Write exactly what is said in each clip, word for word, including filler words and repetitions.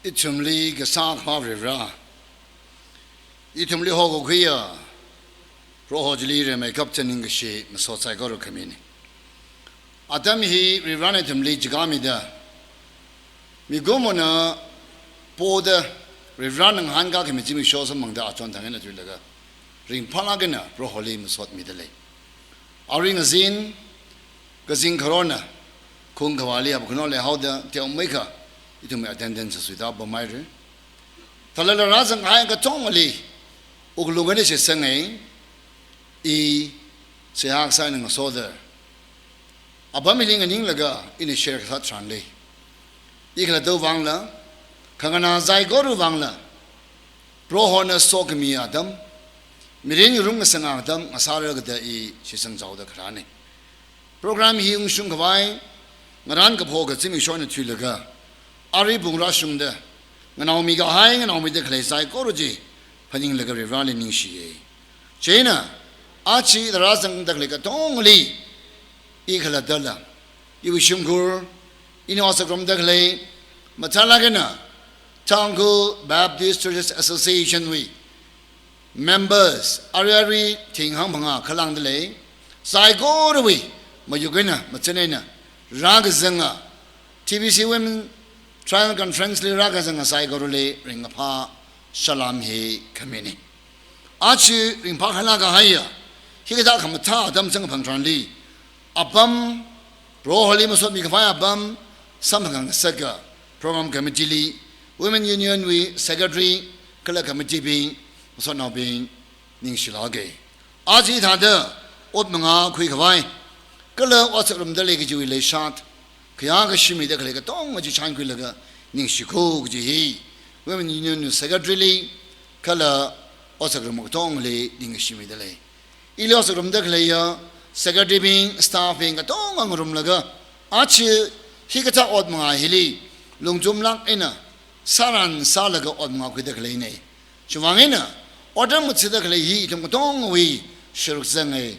Ithumli kasā Akhava Varivara, ithumli hokakhuiya Proho chili rimeikap chān ningkashi masot saikora khamina. Atam hi Varivarana ithumli chikmamida, mikumona poda Varivarana ngahānkākhami zimiksho samphangda achon thang eina thuilaga ringphālāk eina Proholi masot mida lei. Arui ngazin, kazing kharona, khung khavāli hapkhano leihaoda teomeikha ithumwui attendance sāsuida pamhaira. Thalala rāzanghai katongali wuklung eina shitsanga, i seihā kasā eina ngasoda apam hili nganinglaga ina share kasā tharan lei. I khalattawui vangla, khanganā saikorawui vangla, Prohona sokhami atam, mirin ngarum ngasanga atam ngasāra kada i shitsangchaoda kharāna. Program hi ungshung khavai ngarān kaphok zimikshona thuilaga, arui pung rāshungda nganaomikahai, nganaomida khalei saikora chi phaninglaga Varivarali ningshiya. Chieina, aja rāzangda khalei katongali i khalattala, iwui shimkhur, ina otsak ngarumda khalei, mathālāk eina Tangkhul Baptist Churches Association wui members, arui arui thing hangphangā khalāngda lei, saikorawui mayuk eina, machān eina rākazanga, T B C Women Triennial Conference li rākazanga saikorali ringkaphā salam hi khamina. Aja ringphākhanglāk kahaiya hikathā khamathā atam samkaphang tharanli, apam, Proholi masotmi khavai apam samphang ngasaka Program Committee li, Women Union wui Secretary kala committee bing, masotnaobing, ningshilāka. Aja hithāda ot mangā khui khavai kala otsak ngarumda lei kajiwui leishat, khayākashi mida khalei katonga chi chānkhuilaga ningshiko kaji hi Women Union Secretary li kala otsak ngarum katongali ningshimida lei. Ili otsak ngarumda khaleiya Secretary bing, staff bing katonga ngarumlaga, aja hikathā ot mangā hili lungchumlāk eina sāran sālaga ot mangā khuida khaleina. Chiwui vang eina, otram ngathada khalei hi ithum katongawui sharuk zanga.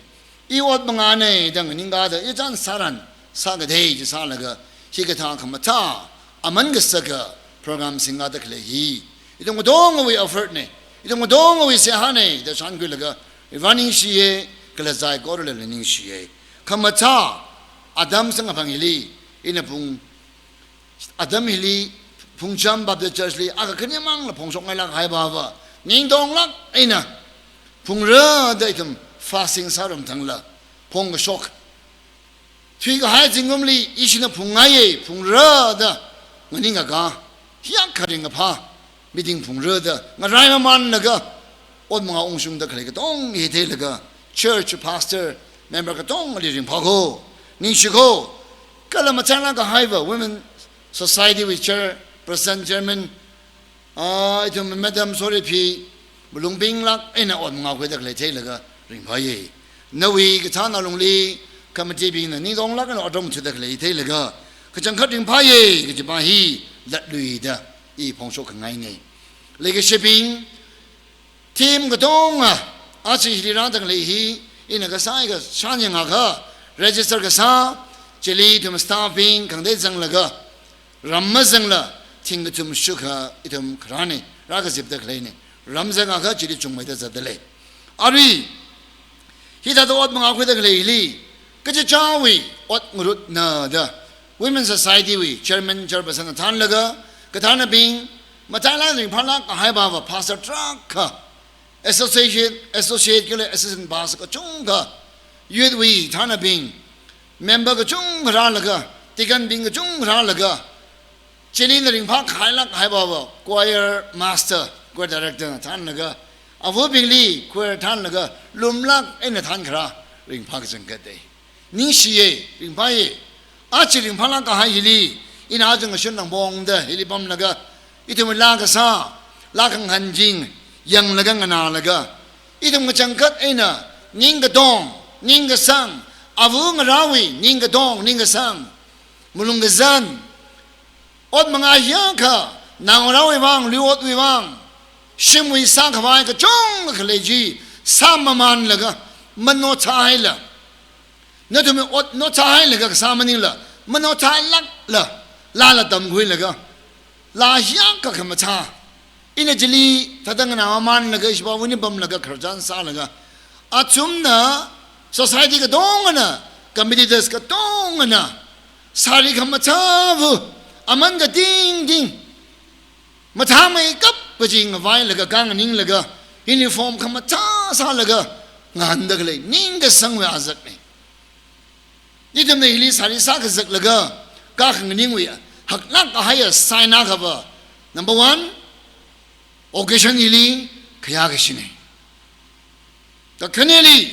I ot mangāna da nganingkāda, i chān sāran sākatei chi sālaga, hikathā khamathā aman kasaka program singkāda khalei hi ithum katongawui effort na, ithum katongawui seihāna da chānkhuilaga, Vare ningshiya, kala saikoralila ningshiya. Khamathā atam samkaphang hili, ina pung atam hili Phungcham Baptist Church li akha khanimangla phongshokngailāk kahai vava, ningtonglāk eina phungrada ithum fasting sārum thangla phongkashok. Thuikahai zingkumli ishina phungngaiya, phungrada nganingakha, hiyākha ringkaphā, meeting phungrada ngarai mamanlaga, ot mangā ungshungda khalei katong hi theilaga, church pastor, member katongali ringphāko, ningshiko, kala machānlāk kahaiva Women Society wui chairperson, chairman, ah, ithum Madam Soriphi, malung pinglāk eina ot mangā khuida khalei theilaga ringphāya. Nawui kathāna lungli committee bingna ningtonglāk eina otram ngathada khalei theilaga kachangkhat ringphāya kajipa hi latluida i phongshok khangaina. Leikashibing, team katonga, aja hili rāda khalei hi, ina kasā hi kasā yangakha, register kasā, chili ithum staff bing khangatei zanglaga, ram mazangla, thing kathum shukha ithum kharāna, rākazipda khaleina, ram zangakha chili chungmeida zatda lei. Arui, hithāda ot mangā khuida khalei hili, kachichāwui ot ngarutna da, Women Society wui chairman, chairperson na thānlaga, kathānabing, matailāk ringphālāk kahai vava pastor tarākha, associate, associate kala assistant pastor kachungkha, youth wui thānabing, member kachungkha rālaga, deacon bing kachungkha rālaga, chili ina ringphākhailāk kahai vava choir master, choir director na thānlaga, avabingli choir thānlaga, lumlāk eina thānkharā ringphā kachangkhatna. Ningshiya, ringphāya. Aja ringphālāk kahai hili, ina aja ngashun langpongda hili pamlaga, ithum laa kasā, laa khangahān ching yanglaga nganālaga, ithum kachangkhat eina ning katong, ning kasang, ava ngarāwui ning katong, ning kasang, malung kazan, ot mangā hiyākha, naongarāwui vang, lui otwui vang, shimwui sākhavai kachungkha khalei chi sāmamanlaga, manothāhaila, nathumwui ot nothāhailaga kasā maningla, manothālākla, laala tamkhuilaga, laa hiyākha khamathā. Ina chili thāda nganāmamānlaga, ishipāwui eina pamlaga, khararchan sālaga, athumna, society katongana, competitors katongana, sari khamathāva, aman katingting mathāmeikap kachi ngavailaga, khanganinglaga, uniform khamathā sālaga ngahānda khalei ningkasangwui azakna. Ithumna hili sari sākazaklaga, khanganingwui haklāk kahaiya sign akhava, number one, occasion hili khayākashina. Kakhaneli,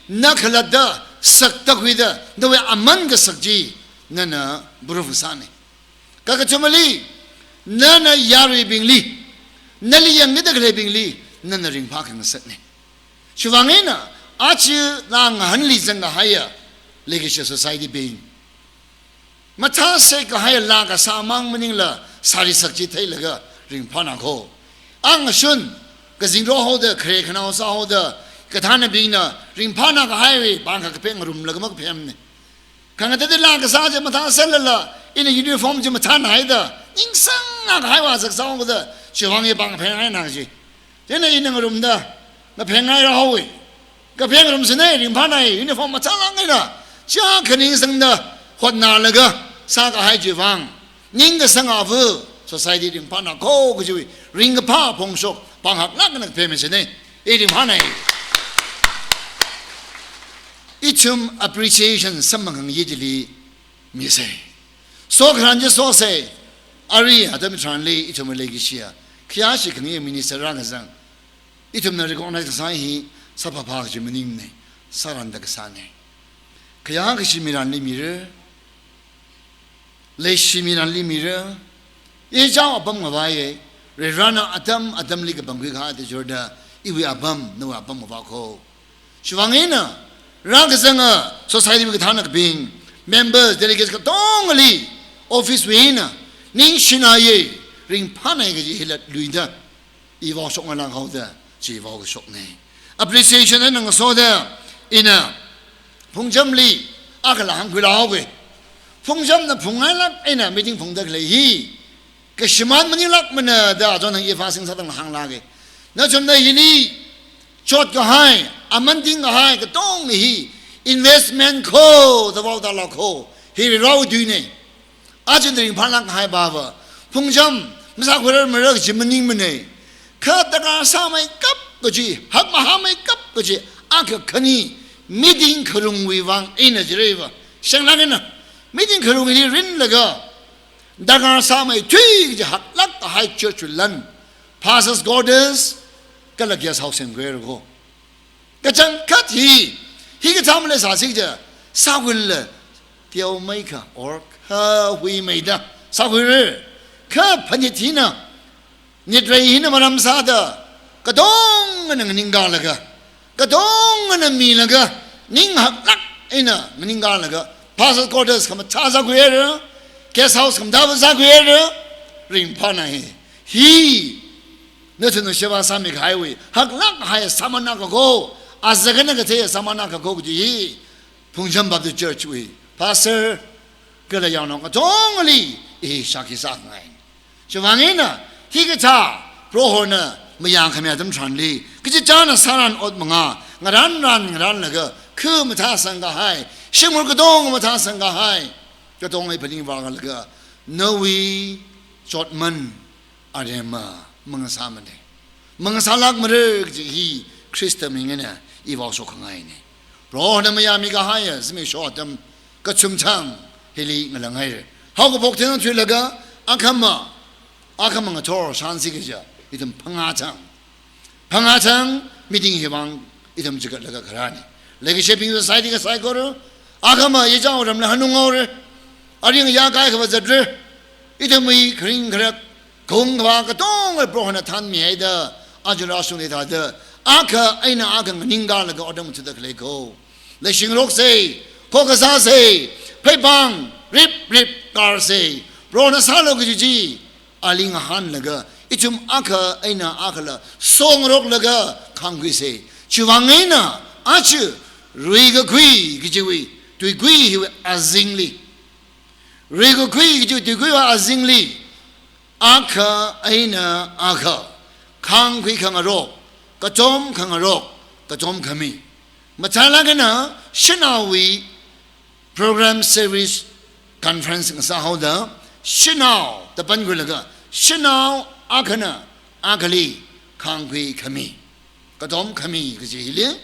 na khalatta sakta khuida, nawui aman kasak chi nana proof sāna. Kakathumali, nana yaruibingli, nali yangkida khaleibingli nana ringphā khangasakna. Chiwuivang eina, aja laa ngahānli zangkahaiya leikashi society bing, mathāsek kahaiya laa kasā mang maningla, sari sak chi theilaga ringphāna kho. Angashun, kazingrok haoda, khare khanao sāhaoda, kathānabingna ringphāna kahaiwui pāng akha kaphengarumlaga makaphemna. Khangatei laa kasā chi mathāseklala, ina uniform chi mathānāhaida, ningsangna kahaiwui azak sāhaoda, chiwuivang i pāng kaphengaina kaji. Chieina ina ngarumda, ngaphengngai rāhaowa. Kaphengarumsana, ringphāna, uniform mathālāk eina, chiyākha ningsangda hotnālaga sākahai chiwuivang, ningkasang ava society ringphāna kho kajiwui ringkaphā phongshok pāng haklāk eina kaphemisana. I ringphāna. Ithum appreciation samphangkhangayi chili misa. Sokharan chi sosa, arui atam tharanli ithum leikashiya khayāshi khangayi minister rākazang, ithumna recognize kasā hi sāphāphā kaji maningmana, sāranda kasāna. Khayākashi miranli mira, leishi miranli mira, ichao apam ngavaiya, Varivarana atam atamli kapangkhui kahai thāda churda, iwui apam, nawui apam ngavā kho. Chiwuivang eina, rākazanga society wui kathānakabing, members, delegates katongali, office wui eina, ningshināya, ringphānāya kaji hila luida, i vaoshok ngalānghaoda, chi vaokashokna. Appreciation eina ngasoda, ina, Phungchamli, akhala hāngkhuilaoga. Phungchamna phungngailāk eina meeting phungda khalei hi, kashimān maninglākmana da, achon hāng i fasting sātang hānglaga. Nathumna hili, chot kahai, aman ting kahai, katong hi, investment kho, da vaoda lākho, hi Varivarawui tuina. Aja ringphālāk kahai pava, Phungcham, masākhuirar mara kaji maningmana. Kha darkar sāmeikap kaji, hakmahāmeikap kaji, akha khani, meeting kharungwui vang eina jireiva. Shanglāk eina, meeting kharung hi rinlaga, darkar sāmeithui kaji haklāk kahai church lan, pastors' quarters, kala guest house semkhuira kho. Kachangkhat hi, hikathā maleisāsi kaja, sākhuila, teomeikha, or kha huimeida, sākhuira, kha phanit hina, nitrei hina maram sāda, katongana nganingkalaga, katongana milaga, ning haklāk eina nganingkalaga, pastors' quarters khamathā sākhuira, guest house khamathā sākhuira, ringphānāya. Hi, nathumna sheba sāmikahaiwui, haklāk hai sāmana kako, azakana kathei sāmana kako kaji hi, Phungcham Baptist Church wui, pastor, kala yaonao katongali, i shākhi sāngai. Chiwuivang eina, hikathā, Prohona, mayākhami atam tharanli, kachichāna sāran ot manga, ngaranran ngaranlaga, khu mathāsang kahai, shimkhur katong mathāsang kahai, katong hi phaningvālaga, nawui, chotman, aremma, mangasāmana. Mangasālākmara kaji hi Khrista ming eina i vaoshok khangaina. Prohona mayāmi kahaiya, zimiksho atam kachumthang, hili ngalāngaira. Haokaphok theinao thuilaga, akhama, akhama ngathor shansi kaja, ithum phangā thang. Phangā thang, meeting hi vang, ithum chigatlaga kharāna. Leikashibing society kasā kora, akhama ichao ramla hanung ngaora, aring ya kai kava zatra, ithumwui kharing kharak, khaung khavā katong Prohona thanmihaida, aja rāshungda thāda, akha eina akha nganingkalaga otram thuda khalei ko. Leishingaroksa, khokazāsa, pheipāng, rip rip karsa, Prohona sālu kaji chi, ali ngahānlaga, ithum akha eina akhali songaroklaga khāngkhuisa. Chiwuivang eina, aja, ruikakhui kajiwui, tuikui hiwui azingli. Ruikakhui kajiwui tuikuiwui azingli. Akha eina akha, khāngkhui khangarok, kachom khangarok, kachom khami. Mathālāk eina shanaowui program, service, conference ngasāhaoda, shanao da pānkhuilaga, shanao akhana akhali khāngkhui khami, kachom khami kaji hili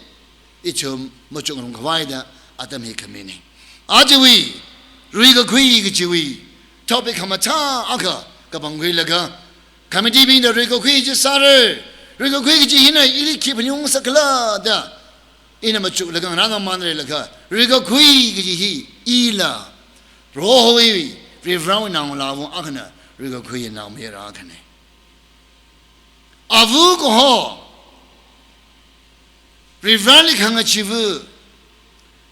ithum machukngarumkhavai da atam hi khamina. Ajawui ruikakhui kajiwui topic khamathā akha kapangkhuilaga, committee bingna ruikakhui chi sāra. Ruikakhui kaji hina ili khi phaningung sākhala da ina machuklaga ngarān mamān leilaga, ruikakhui kaji hi ila Prohowui, Varivarāwui naongalāva akhana ruikakhui naomayara akhana. Ava kaho, Varivarāli khangacheeva,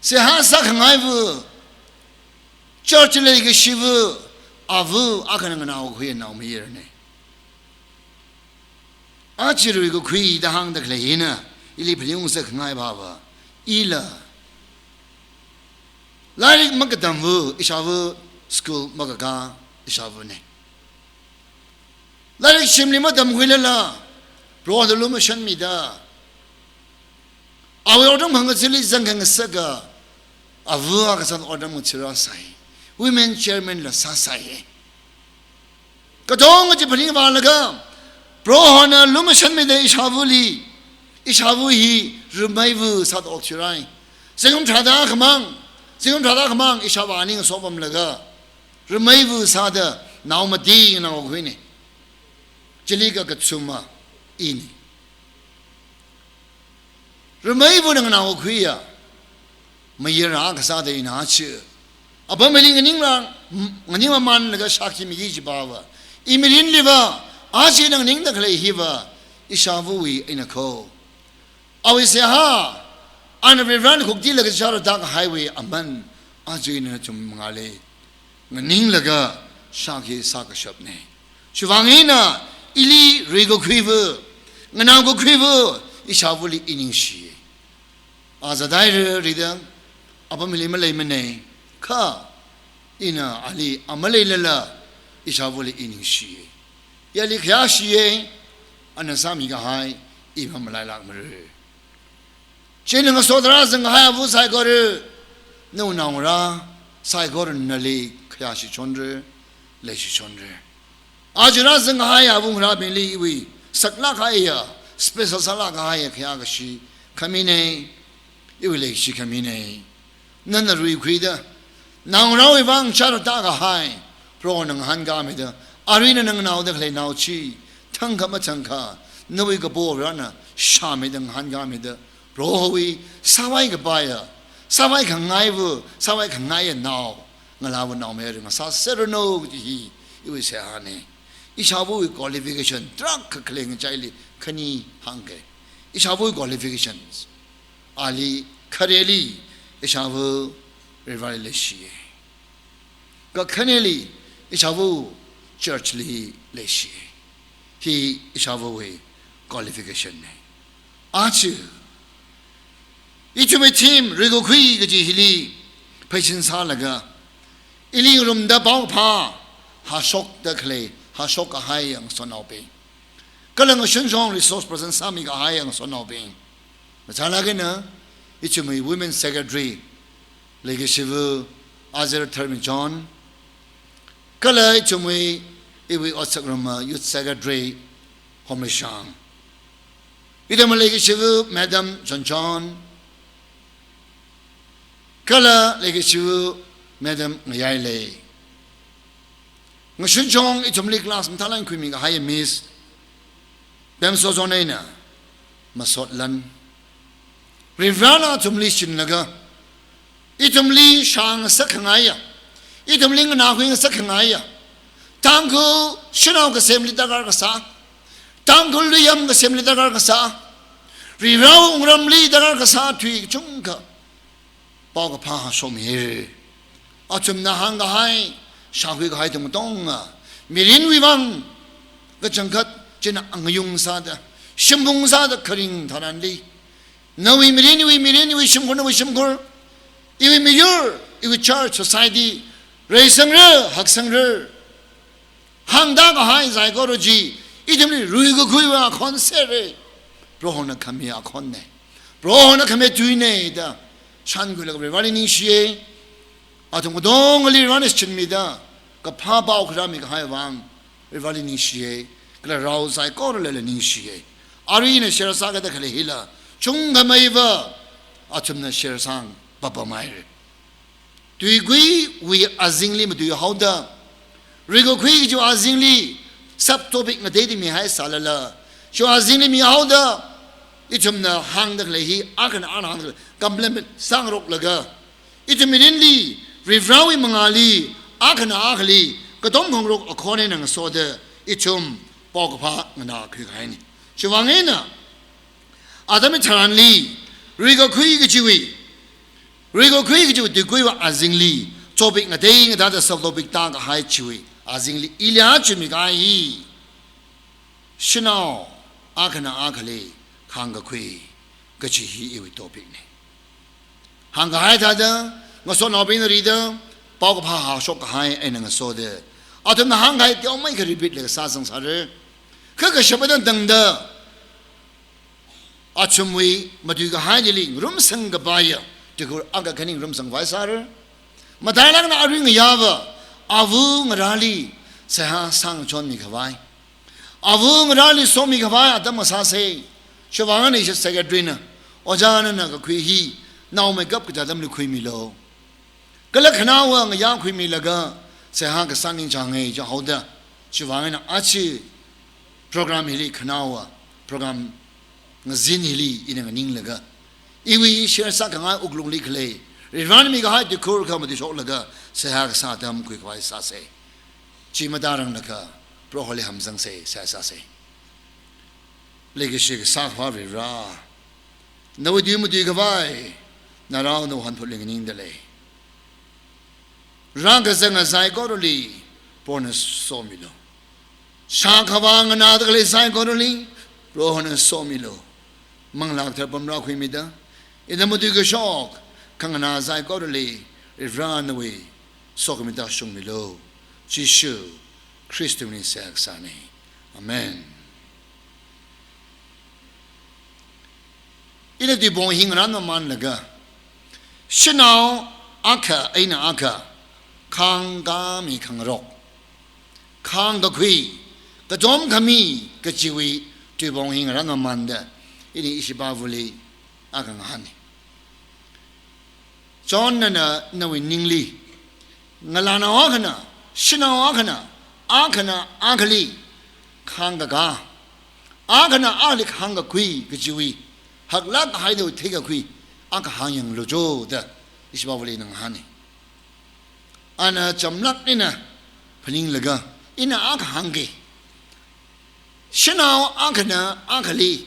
seihā sākhangaiva, church leikashiva, ava akhana nganaokakhui naomayarana. Aja ruikakhui da hāngda khalei hina ili phaningung sākhangai baba, ila lairik makatamva, ishāva school makakā ishāvana. Lairik shimli matamkhuilala, Prohoda lumashanmida, awui otram khangachili zangkhangasaka ava akha sāda otram ngacheerāsai. Women chairman la sāsai. Katonga chi phaningvālaga, Prohona lumashanmida ishāvali, ishāva hi rameiva sāda okthuirai. Zingkum tharāda khamang, zingkum tharāda khamang ishāva aning sopamlaga, rameiva sāda nao mati nganaokakhuina. Chili kakachuma ini. Rameivana nganaokakhuiya mayara akha sāda ina chi, apam hili nganingla, nganing mamānlaga shākhi miki jibava, i mirinliva, aja ina nganingda khalei hiva, ishāvawui eina kho. Awui seihā, ana Varivarāli khuktilaga chāra tākahaiwui aman, aja ina nathum mangāli nganinglaga shākhi sākashapna. Chiwuivang eina ili ruikakhuiva, nganaokakhuiva, ishāvali i ningshi. A zadaira rida, apam hili maleimana, kha ina ali a maleilala, ishāvali i ningshi. I ali khayāshiya, ana sāmikahai i mamalailākmara. Chieina ngasoda rāzangkahai ava saikora, nawui naongarā saikora nali khayāshichonra, leishichonra. Aja rāzangkahai ava ngarābingli iwui saklāk kahaiya, special sālāk kahaiya khayākashi khamina, iwui leikashi khamina. Nana ruikhuida, naongarāwui vang chāra tākahai Prohona ngahānkāmida, aruina nana naoda khalei nao chi thangkha mathangkha nawui kapo Varena shāmida ngahānkāmida, Prohowui sāvai kapaiya, sāvai khangaiva, sāvai khangaiya nao, ngalāva naomayara ngasāserranu kaji hi iwui seihāna. Ishāvawui qualification tarākha khalei ngachaili khani hāngga. Ishāvawui qualifications. Ali khareli ishāva Varivarāli leishiya. Kakhaneli ishāva church li leishiya. Hi ishāvawui qualification na. Aja ithumwui theme ruikakhui kaji hili pheisin sālaga, ili ngarumda paokaphā hāshokda khalei, hāshok kahaiya ngasotnaobing, kala ngashunchong resource person sāmikahaiya ngasotnaobing, mathālāk eina ithumwui women secretary leikashiva Azar Tharmi John, kala ithumwui, iwui otsakrum youth secretary Homishang, ithumwui leikashiva Madam Chonchon, kala leikashiva Madam Ngayailei. Ngashunchong ithumli class mathālāk eina khuimikahai Miss Pemsozon eina Masotlan. Varivarana athumli shinlaga, ithumli shāngasak khangaiya, ithumli nganākhui ngasak khangaiya, Tangkhul shanao kasemli darkar kasā, Tangkhul liyam kasemli darkar kasā, Varivarawui wungramli darkar kasā tui kachungkha paokaphā hāshokmihaira. Athumna hāngkahai, shākhui kahai athum katonga, mirinwui vang kachangkhat china angayung sāda, shimphung sāda kharing tharanli, nawui mirin, iwui mirin, iwui shimkhur, nawui shimkhur, iwui miyur, iwui church, society reisangra, haksangra. hāngda kahai saikora chi, ithumli ruikakhuiwui akhon sera. Prohona khami akhonna. Prohona khami tuina da shānkhuilaga Vareli ningshiya. Athum katongali Varena shichinmida, kaphā pao khuirāmi kahai vang Vareli ningshiya. Kala rao saikoralila ningshiya. Arui ina share sākada khalei hila, chungkhameiva athumna share sāngapapaira. Tuikuiwui azingli matuihaoda, ruikakhui kajiwui azingli sub topic ngateida mihai sālala, chiwui azingli mihaoda, ithumna hāngda khalei hi, akhana ana hāngda khalei complement sāngaroklaga, ithum mirinli, Varivarawui mangāli, akhana akhali katom khangarok akhon eina ngasoda, ithum paokaphā nganākhui kahaina. Chiwui vang eina, atam hitharanli, ruikakhui kajiwui, ruikakhui kajiwui tuikuiwui azingli, topic ngatei ngateida sub topic tākahai chiwui azingli ili aja mikahai hi, shanao akhana akhali khāngkakhui kaji hi iwui topic na. Hāngkahai thāda, ngasotnaobingna rida, paokaphā hāshok kahai eina ngasoda, athumna hāngkahai teomeikha repeat laga sāzang sāra. Kha kashapa tangda, athumwui matuikahai chili ngarumsang kapaiya tuikhur akha khani ngarumsang khavai sāra. Matailāk eina arui ngayāva, ava ngarāli seihā sāngachonmi khavai, ava ngarāli somi khavai atam ngasāsa. Chiwui vang eina ishi secretary na, ojā nana kakhui hi, naomeikap kaja atamli khuimilu. Kala khanaowa ngayā khuimilaga, seihā kasā ningchānga jihaoda, chiwui vang eina aja program hili khanaowa, program ngazin hili ina nganinglaga, iwui share sākhangai wuklungli khalei, Varena mikahai tuikhur akha matuishoklaga, seihā kasā atam khuikhavai sāsa. Chi matāranglakha, Proholi hamzangsa, seihā sāsa. Leikashi kasā Akhava Vare, nawui tui matuikhavai, narao nawui hanphotli nganingdalei. Rākazanga saikorali, Prohona somilu. Shākhavā nganāda khalei saikorali, Prohona somilu. Manglā Kathara pamrākhuimida, ina matuikashok khanganā saikorali, Vare nawui sokhami tāshungmilu. Jishu Khristawui mingli seihā kasāna. Amen. Ina tuipong hi ngarānmamanlaga, shanao akha eina akha khāngkāmi khangarok, khāngkakhui, katom khami kajiwui tuipong hi ngarānmamanda, ini ishi Bible li akha ngahāna. John nana nawui ningli, ngalānao akhana, shanao akhana, akhana akhali khāngkakā, akhana akhali khāngkakhui kajiwui, haklāk haida theikakhui akha hāngyanglu jo da, ishi Bible li ngahāna. Ana chamlāk eina phaninglaga, ina akha hāngka. Shanao akhana akhali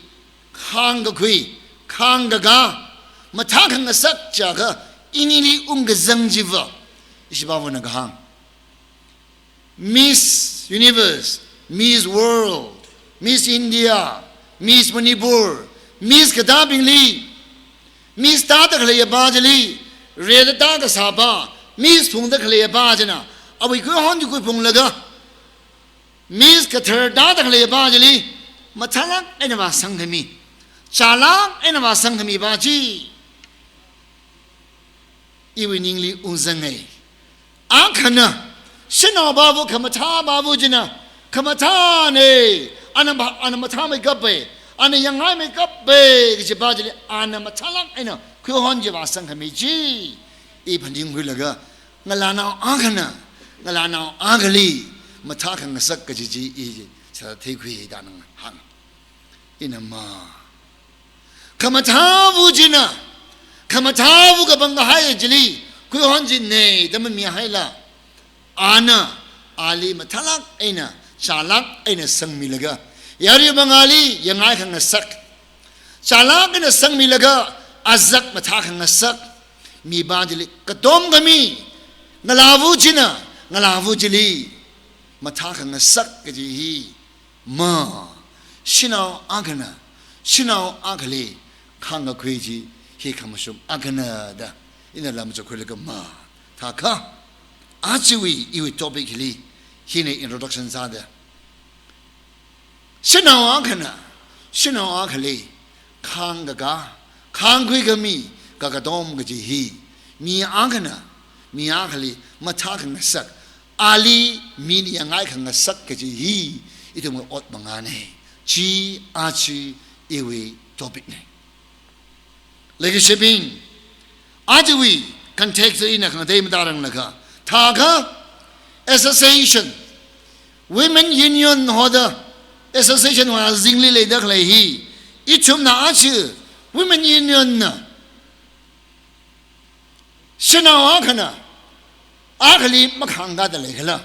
khāngkakhui, khāngkakā, mathākhangasak jiakha, inili ungkazang chiva, ishi Bible na kahāng. Miss Universe, Miss World, Miss India, Miss Manipur, Miss katābingli, Miss tāda khaleiya pā chili, rida tā kasā pā, Miss phungda khaleiya pā china, awui khuihon chi khuiphunglaga, Miss Kathar tāda khaleiya pā chili, mathālāk eina vāsangkhami, chālāk eina vāsangkhami pā chi, iwui ningli ungzanga. Akhana, shanao pāva, khamathā pāva china, khamathāna, ana ma-, ana mathāmeikapa, ana yangngaimeikapa kaji pā chili, ana mathālāk eina khuihon chi vāsangkhami chi, i phaningkhuilaga, ngalānao akhana, ngalānao akhali mathākhangasak kaji chi i sātheikhui da nana hāng. Ina ma. Khamathāva china, khamathāva kapangkahai chili, khuihon china da mamihaila, ana, ali mathālāk eina, chālāk eina sangmilaga, yarui mangāli yangngaikhangasak, chālāk eina sangmilaga, azak mathākhangasak mi pā chili, katom khami, ngalāva china, ngalāva chili mathākhangasak kaji hi, ma, shanao akhana, shanao akhali khāngkakhui chi hi khamashung akhana da, ina lam chakhuilaga ma. Thākha, ajawui iwui topic hili, Hina introduction sāda. Shanao akhana, shanao akhali, khāngkakā, khāngkhui khami, kakatom kaji hi, mi akhana, mi akhali, mathā khangasak, ali mina yangngai khangasak kaji hi, ithumwui ot mangāna. Chi aja iwui topic na. Leikashibing, ajawui context ina khangatei matāranglakha, thākha association, women union hoda association wui azingli leida khalei hi, ithumna aja women union na shanao akhana, akhali makhāngkāda leikhala?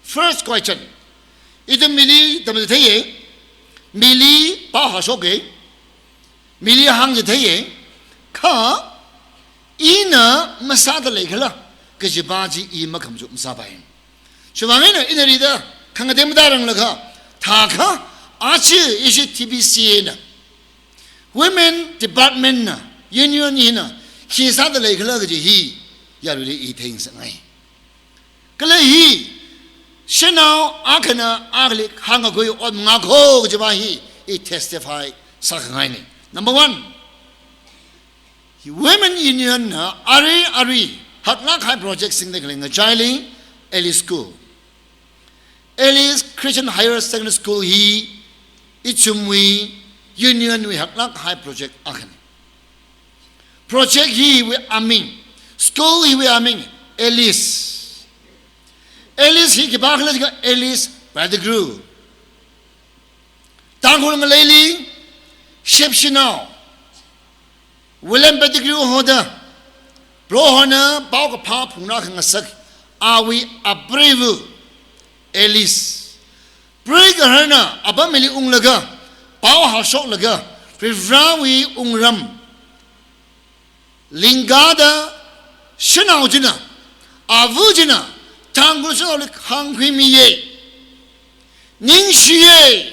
First question. Ithum mili tamda theiya, mili pao hāshoka, mili hāngda theiya, kha ina masāda leikhala kajipa chi i makhamchu masāpai. Chiwuivang eina ina rida khangatei matāranglakha, thākha aja ishi T B C A na, women department na, union hina khi sāda leikhala kaji hi yaruili i theingasakngai. Kala hi, shanao akhana akhali khāngkakhui ot mangā kho kajipa hi i testify sākhangaina. Number one, women union na arui arui haklāk kahai project singda khalei ngachaili Alice School. Alice Christian Higher Secondary School hi ithumwui union wui haklāk kahai project akhana. Project hiwui aming, school hiwui aming, Alice. Alice hi khipākhala jiakha Alice Pettigrew. Tangkhul ngaleili ship shanao William Pettigrew hoda, Prohona paokaphā phungrā khangasak, awui apreiva Alice. Preigaharna apam hili unglaga, pao hāshoklaga, Varivarāwui wungram lingkāda shanao china, ava china, Tangkhul shanaoli khāngkhuimiya. Ningshiya.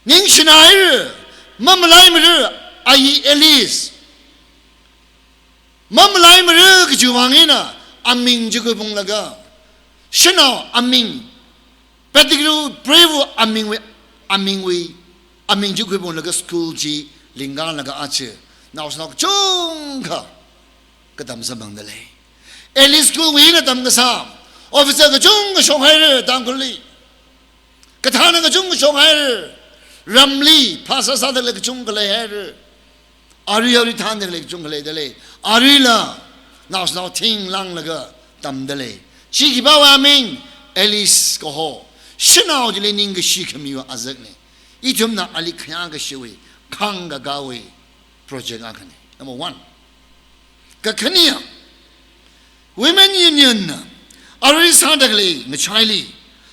Ningshinaira, mamalaimara, ayi Alice. Mamalaimara kajiwui vang eina, aming chi khuiphunglaga, shanao aming, Pettigrew preiva amingwui, amingwui, aming chi khuiphunglaga school chi lingkālaga aja naoshinao kachungkha katam samphangda lei. Alice School wui eina tamkasā, officer kachungkha shokhaira Tangkhulli. Kathānna kachungkha shokhaira, ramli phasā sāda khalei kachungkha leihaira. Arui arui thānda khalei kachungkha leida lei. Aruila naoshinao thinglānglaga tamda lei. Chi khipāwui aming, Alice kaho. Shanao chili ningkashi khamiwui azakna. Ithumna ali khayākashiwui, khāngkakāwui project akhana. Number one. Kakhane, women union na arui sāda khalei ngachaili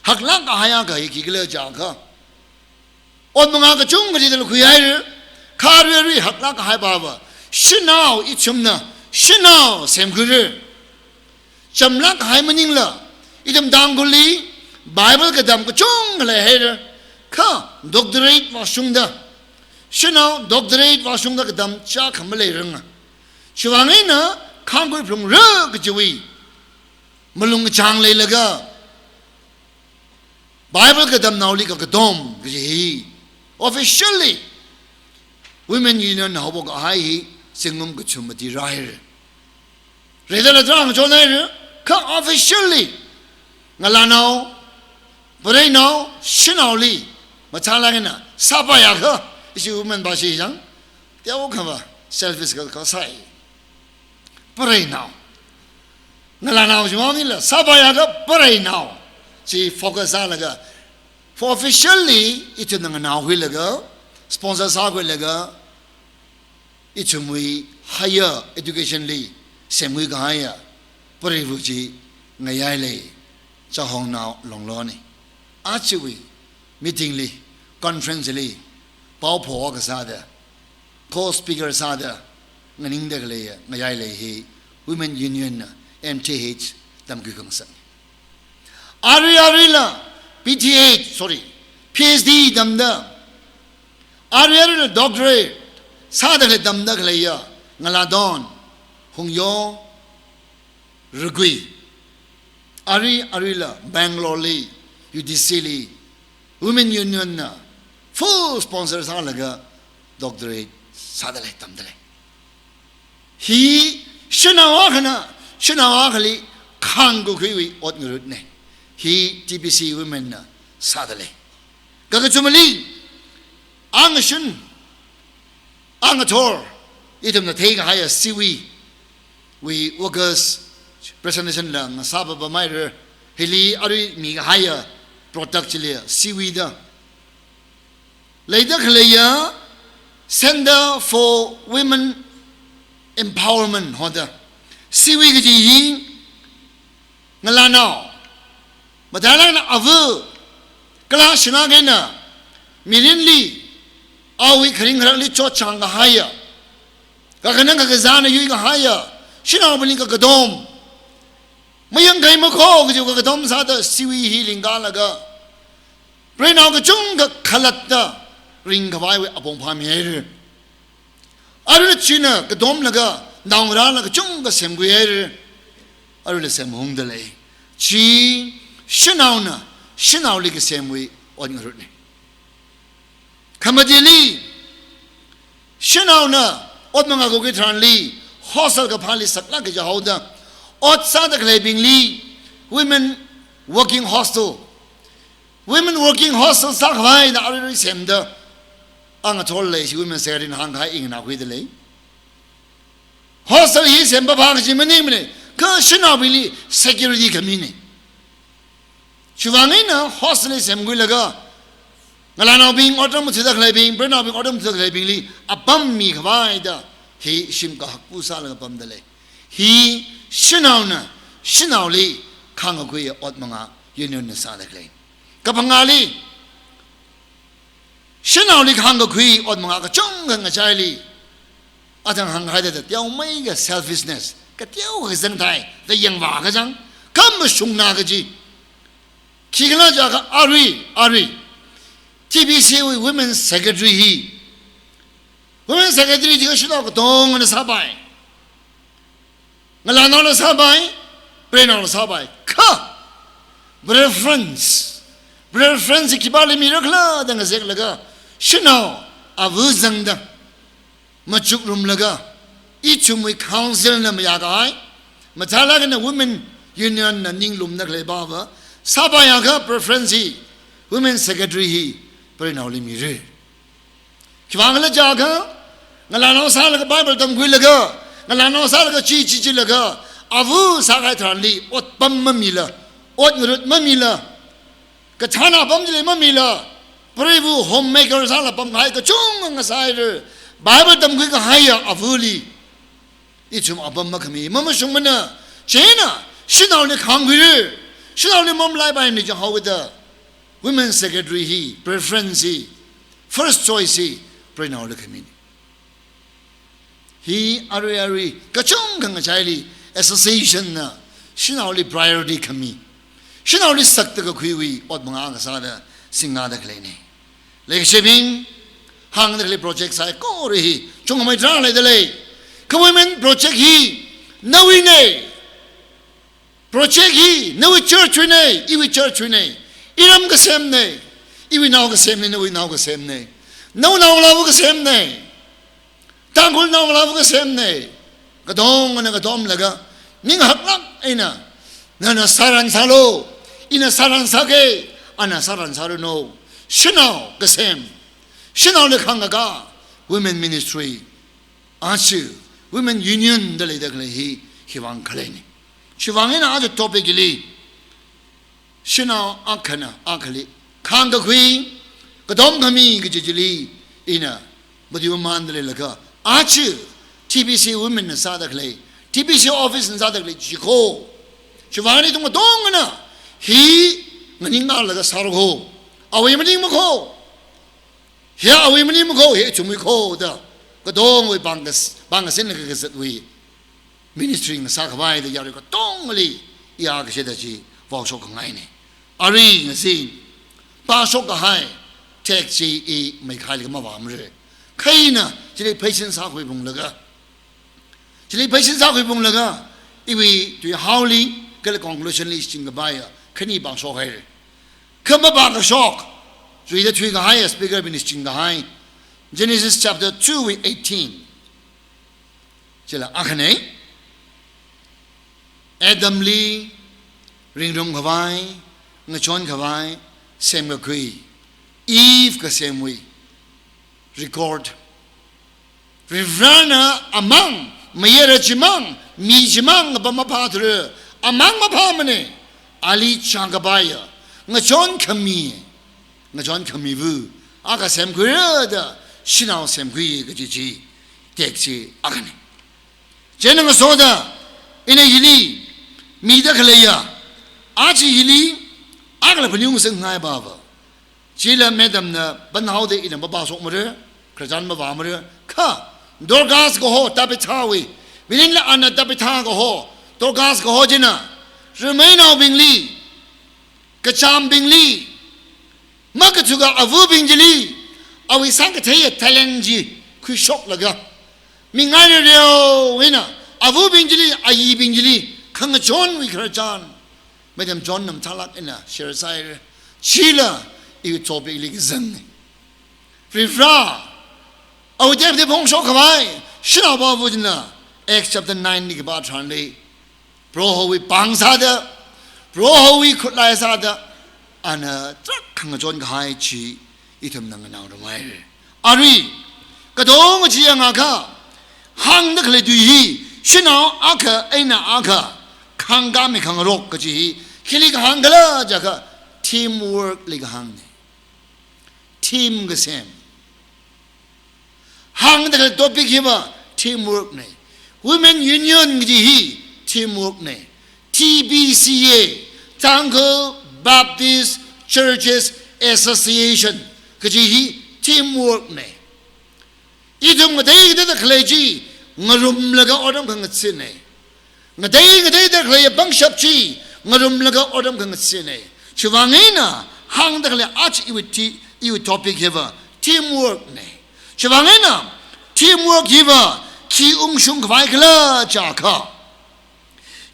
haklāk kahai akha hi khikhala jiakha, ot mangā kachungkha chithāda khuihaira, kha arui arui haklāk kahai pava, shanao ithumna, shanao semkhuira. Chamlāk kahai maningla, ithum Tangkhulli Bible katam kachungkha leihaira, kha doctorate vāshungda, shanao doctorate vāshungda katam chiyākha maleiranga. Chiwuivang eina khāngkhui phungra kajiwui malung kachāng leilaga, Bible katamnaoli kakatom kaji hi officially Women Union haophok kahai hi zingkum kachum mati rāhaira. Rida la tarākha chonhaira, kha officially ngalānao, pareinao, shanaoli machālāk eina sāpaiakha, ishi women pa shijang, teokha va selfish ka, kasai. Pareinao. Ngalānao shimao nila, sāpaiakha pareinao. Chi focus sālaga, for officially, ithumna nganākhuilaga, sponsor sākhuilaga, ithumwui higher education li semkhui kahaiya pareiva chi ngayai lei, Chahongnao Longloni. Ajawui meeting li, conference li, pao pho kasāda, co-speaker sāda nganingda khaleiya ngayai lei hi Women Union na M T H tamkhui khangasak. Arui aruila P T H, sorry, P H D tamda, arui aruila doctorate sāda khalei tamda khaleiya Ngalādon Hungyo Ragui. Arui, aruila Bangalore li, U D C li, Women Union na full sponsor sālaga doctorate sādalei, tamdalei. Hi shanao akhana, shanao akhali khāngkakhuiwui ot ngarutna. Hi T B C Women na sādalei. Kakachumali, angashun, angathor, ithumna theikahaiya siwui, wui August presentation la ngasāpapamhaira, hili arui mikahaiya product chili siwui da. Leida khaleiya Center for Women Empowerment hoda. Siwui kaji hi ngalānao, matailāk eina ava, kala shanao eina mirinli, awui kharing kharakli chotchāng kahaiya, kakhanang kakazāna yuikahaiya, shanaobingli kakatom, mayangkhai makho kaji kakatom sāda siwui hi lingkalaga, preinao kachungkha khalatta ringkhavaiwui apong phāmihaira. Aruila china katomlaga, naongarāla kachungkha semkhuihaira. Aruila semhungdalei. Chi shanaona, shanaoli kasemwui ot ngarutna. Khamatili, shanaona ot mangā kakhui tharanli, hostel kaphāli saklāk kaja haoda, ot sāda khaleibingli, women working hostel, women working hostel sākhavai da aruirui semda, angathor leishi women secretary na hāngkahai ina khuidalei. Hostel hi sempapam kaji maningmana, kha shanaobingli security khamina. Chiwuivang eina hostel hi semkhuilaga, ngalānaobing otram machuda khaleibing, preinaobing otram machuda khaleibingli apam mikhavai da, hi shim kahakpu sālaga pamdalei. Hi shanaona, shanaoli khāngkakhuiya ot mangā union na sāda khalei. Kaphangāli, shanaoli khāngkakhui ot mangā kachungkha ngachaili, athang hānghaida teomeikha selfishness, kateokha kazang thāi, da yangvā kazang, kha mashungna kaji. Khikhala jiakha arui, arui, T B C wui women secretary hi, women secretary jiakha shanao katongana sāpai. Ngalānaola sāpai, preinaola sāpai. Kha, preference, preference hi khipāli mirakhala da ngazeklaga, shanao ava zangda, machukrumlaga, ithumwui council na mayākahai, matailāk eina women union na ninglumda khalei pava, sāpaiakha preference hi, women secretary hi, preinaoli mira. Khiwuivang khala jiakha, ngalānao sālaga Bible tamkhuilaga, ngalānao sālaga chi chi chilaga, ava sākahai tharanli otpam mamila, ot ngarut mamila, kathāna apam chili mamila, preiva homemaker sāla pamkahai kachungkha ngasāhaira, Bible tamkhuikahaiya avali. Ithum apam makhami, mamashungmana, chieina, shanaoli khāngkhuira, shanaoli mamalaipaimana jihaoda, women secretary hi, preference hi, first choice hi, preinaoli khamina. Hi arui arui, kachungkha ngachaili, association na, shanaoli priority khami, shanaoli sakta kakhuiwui ot mangā kasāda, singda khaleina. Leikashibing, hāngda khalei project saikora hi, chungmei tarākha leidalei. Kha women project hi, nawuina. Project hi, nawui church wuina, iwui church wuina. Iram kasemna, iwui nao kasemna, nawui nao kasemna. Nawui naongalāva kasemna. Tangkhul naongalāva kasemna. Katongana katomlaga, ning haklāk eina, nana sāran sālu, ina sāran sāki, ana sāran sāranu. Shanao kasem, shanaoli khāngkakā, women ministry, aja, women union da leida khalei hi, hiwuivang khaleina. Chiwuivang eina aja topic hili, shanao akhana akhali khāngkakhui, katom khami kaji chili, ina, madiwa manda leilaga, aja, T B C women na sāda khalei, T B C office na sāda khalei, chikho. Chiwuivang eina ithum katongana, hi, nganinglaga sārakho. Awui maningmakho. Hi awui maningmakho, hi ithumwui kho da. Katongwui pāng kas-, pāng kasin kazatwui ministry ngasākhavai da yarui katongali, iya kashida chi, vaoshok khangaina. Arui ngasin, pāshok kahai, text chi i meikhali kama vāmara. Kha ina, chili pheisin sākhuiphunglaga. Chili pheisin sākhuiphunglaga, iwui tuihaoli, Kala conclusion li shichin kapaiya khani pāng shokhaira. Kha mapāng kashok, chuida thuikahai speaker bingna shichin kahai. Genesis chapter two wui eighteen. Chila akhana, Adamli ringrum khavai, ngachon khavai semkakhui, Eve kasemwui record. Varivarana amang, mayara chimang, mi chimang, apam maphāthura, amang maphāmana, ali chāng kapaiya ngachon khami, ngachon khamiwui akha semkhuira da, shanao semkhui kaji chi text chi akhana. Chieina ngasoda ina hili mida khaleiya, aja hili akhala phaningung sāngai baba. Chila madamna pānhaoda ina mapāshokmara, khararchan mavāmara, kha Dorcas kaho Tabithawui, mininla ana Tabitha kaho, Dorcas kaho china, rimeinaobingli, kachāmbingli, makathuka avabing chili, awui sākatheiya talent chi khuishoklaga, mingai rereo eina, avabing chili, ayibing chili, khangachonwui khararchan, Madam John Namthalak eina share sāhaira. Chila iwui topic li kazang. Varivara, awui tepte phongshok khavai, shanao pāva china, Acts chapter nine li kapā tharanli, Prohowui pāng sāda, Prohowui khutlai sāda, ana tarākha ngachon kahai chi ithumna nganāngarumhaira. Arui, katonga chi yangakha, hāngda khalei tui hi, shanao akha eina akha khāngkāmi khangarok kaji hi, khili kahāng khala jiakha, teamwork li kahāngna. Team kasem. Hāngda khalei topic hiva teamwork na. Women Union kaji hi teamwork na. T B C A, Tangkhul Baptist Churches Association kaji hi teamwork na. Ithum ngatei ngateida khalei chi ngarumlaga otram khangathana. Ngatei ngateida khalei pangshap chi ngarumlaga otram khangathana. Chiwuivang eina hāngda khalei aja iwui ti-, iwui topic hiva teamwork na. Chiwuivang eina teamwork hiva khi ungshung khavai khala jiakha,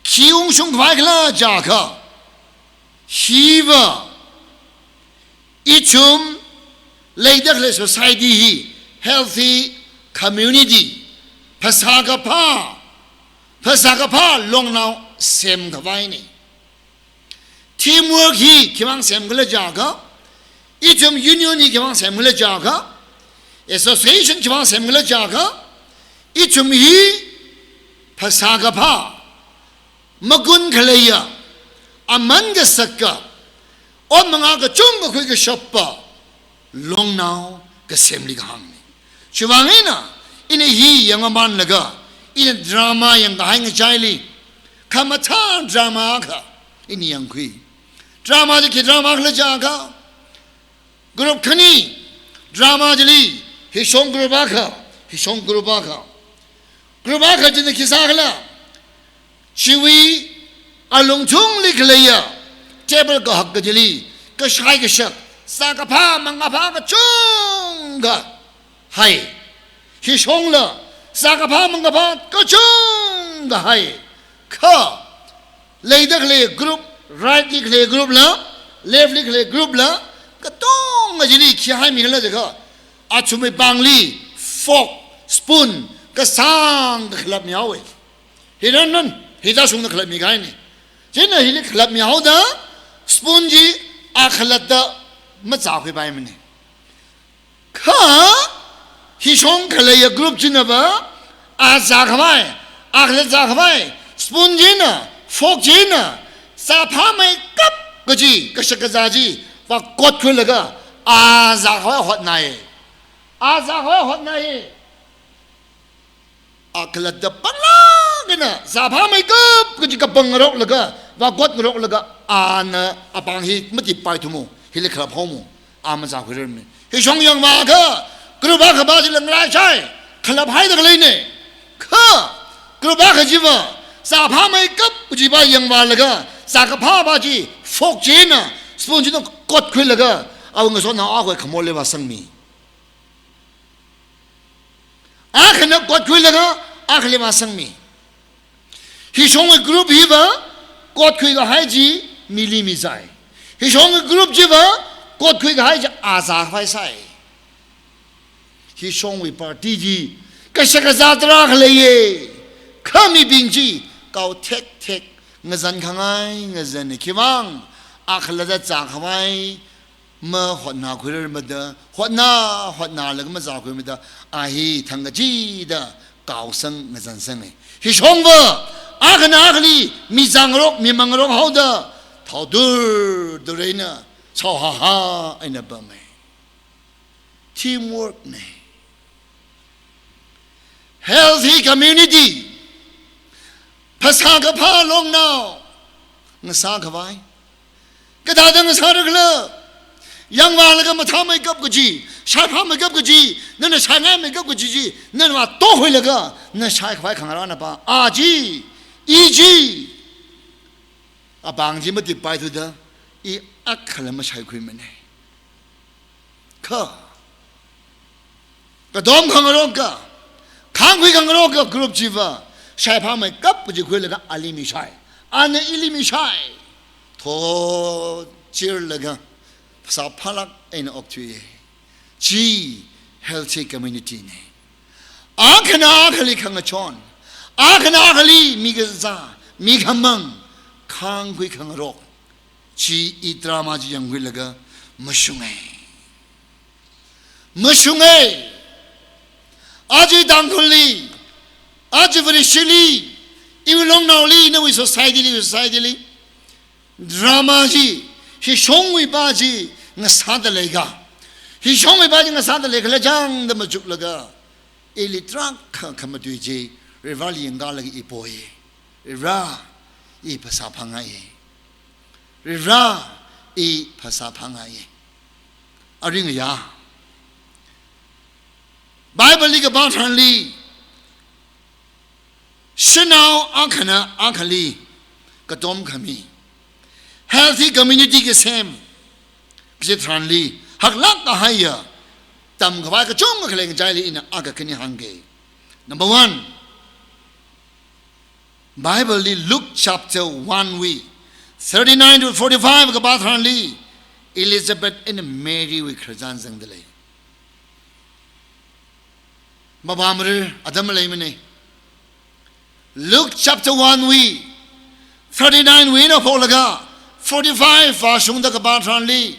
khi ungshung khavai khala jiakha, hiva ithum leida khalei society hi healthy community, phasā kaphā, phasā kaphā longnao semkhavaina. Teamwork hi khivang sem khala jiakha, ithum union hi khivang sem khala jiakha, association khivang sem khala jiakha, ithum hi phasā kaphā, magun khaleiya, aman kasaka, ot manga kachungkha khuikashapa longnao kasemli kahāngna. Chiwuivang eina, ina hi yangmamanlaga, ina drama yangkahai ngachaili, khamathā drama akha ina yangkhui. Drama chi khi drama khala jiakha, group khani, drama chili, hishong group akha, hishong group akha. Group akha china khi sā khala, chiwui alungthungli khaleiya table kahak kachili, kashai kashak, sā kaphā mang kaphā kachungkha hai. Hishongla sā kaphā mang kaphā kachungkha hai. Kha leida khalei group, right li khalei group la, left li khalei group la, katonga chili khi haimi khala jiakha, athumwui pāngli fork, spoon kasāngkha khalapmihaowa. Hi ran ran, hithāshungda khalapmi kahaina. China hili khalapmihaoda, spoon chi akhalatta mazākhuipaimana. Kha hishong khaleiya group chinava, a zākhavai, akhalatta zākhavai, spoon china, fork china, zāphāmeikap kaji kashak kazā chi vakotkhuilaga, a zākhavai hotnai. A zākhavai hotnai. Akhalatta panglāk eina, zāphāmeikap kaji kapang ngaroklaga, vakot ngaroklaga, ana apāng hi matipaithumo, hili khalaphaomo, a mazākhuirarmana. Hishong yangvākha, group akhava chila ngalaichai, khalaphaida khaleina. Kha group akha chiva, zāphāmeikap kajiva yangvālaga, zākaphāva chi fork china, spoon china kotkhuilaga, awui ngasotnao akhawui khamorli vāsangmi. Akhana kotkhuilaga, akhali vāsangmi. Hishongwui group hiva, Kotkhui kahai chi mili misai. Hishongwui group chiva kotkhui kahai chi azākhavai sai. Hishongwui party chi kashak kazā tarākha leiya. Kha mibing chi kao thekthek ngazan khangai ngazanna, khiwuivang akhalatta zākhavai mahotnakhuirarmada, hotna, hotnalaga mazākhuimada, a hi thangkachida kaosang ngazansanga. Hishongva akhana akhali mizāngarok, mimangngarok haoda, thaodur dur eina, shaohaha eina pama. Teamwork na. Healthy community. Phasā kaphā longnao ngasākhavai. Kathāda ngasāra khala? Yangvālaga mathāmeikap kaji, shaiphāmeikap kaji, nana shainaimeikap kaji chi, nana vātokhuilaga na shaikhavai khangarāna pa. A chi, i chi, apāng chi matipaithuda, i akhala mashaikhuimana. Kha katom khangarokka, khāngkhui khangarokka group chiva shaiphāmeikap kaji khuilaga ali mishai, ana ili mishai, tho chirlaga phasā phālāk eina okthuiya. Chi healthy community na. Akhana akhali khangachon, akhana akhali mikazā, mikhamang, khāngkhui khangarok. Chi i drama chi yangkhuilaga mashunga. Mashunga. Aja Tangkhulli, aja Vareshili, iwui longnaoli, nawui society li, society li drama chi, hishongwui pa chi ngasāda leika, hishongwui pa chi ngasāda leikhala chāngda machuklaga, ili tarākha khamatui chi Varivarāli yangkalaga i poi. Varivarā, i phasā phāngai. Varivarā, i phasā phāngai. Aring ya. Bible li kapā tharanli, shanao akhana akhali katom khami, healthy community kasem kaji tharanli haklāk kahaiya tamkhavai kachungkha khalei ngachaili ina akha khani hāngke. Number one, Bible li Luke chapter one wui thirty-nine to forty-five kapā tharanli, Elizabeth eina Mary wui khararchan zangda lei. Mapamrar, atam maleimana. Luke chapter one wui thirty-nine wui eina phoklaga forty-five vāshungda kapā tharanli,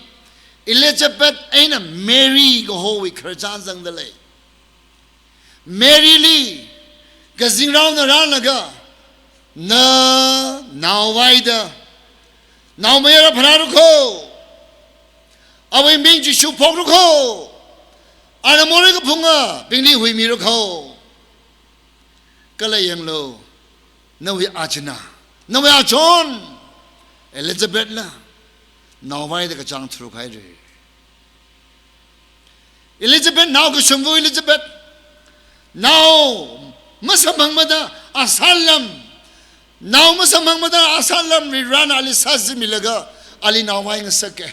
Elizabeth eina Mary kahowui khararchan zangda lei. Mary li kazingraona rālaga, na naovaida naomayara pharāra kho, awui ming Jishu phokra kho, ana morei kaphungabingli huimira kho. Kala yanglu, nawui achina, nawui achon Elizabeth la naovaida kachāng tharuk haira. Elizabeth, nao kashumva Elizabeth, nao masamphangmada asālam, nao masamphangmada asālam Varivarāna ali sāzimilaga ali naovai ngasaka.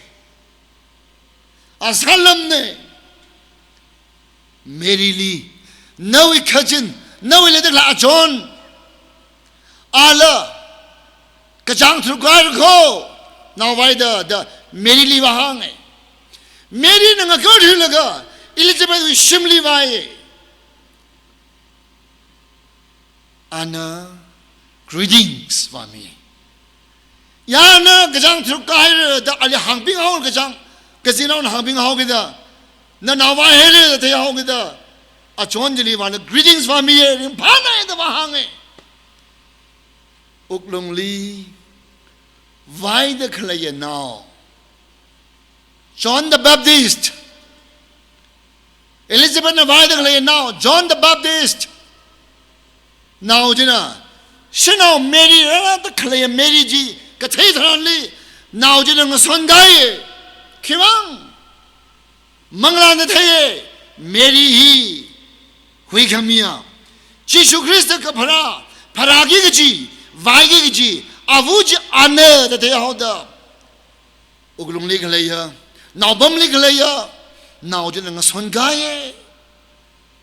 Asālamna. Mary li, nawui kazin, nawui leida khalei achon, ala kachāng tharuk haira kho, naovaida, da Mary li vāhānga. Mary na ngakao thuilaga Elizabeth wui shimli vāya. Ana greetings vāmi. Ya na kachāng tharuk haira da ali hāngbing haowa kachāng, kazingnaona hāngbing haokida, na naovai haira da theihaokida, achon chili vāla greetings vāmiya, ringphānai da vāhānga. Wuklungli vaida khaleiya nao, John the Baptist. Elizabeth na vaida khaleiya nao, John the Baptist. Nao china, shanao Mary, rāda khaleiya Mary chi kathei tharanli, nao china ngasonkai. Khiwuivang, manglāna theiya, Mary hi huikhamiya, Jishu Khrista kapharā, pharāki kaji, vaiki kaji, ava chi ana da theihaoda, wuklungli khaleiya, naopamli khaleiya nao china ngasonkaiya,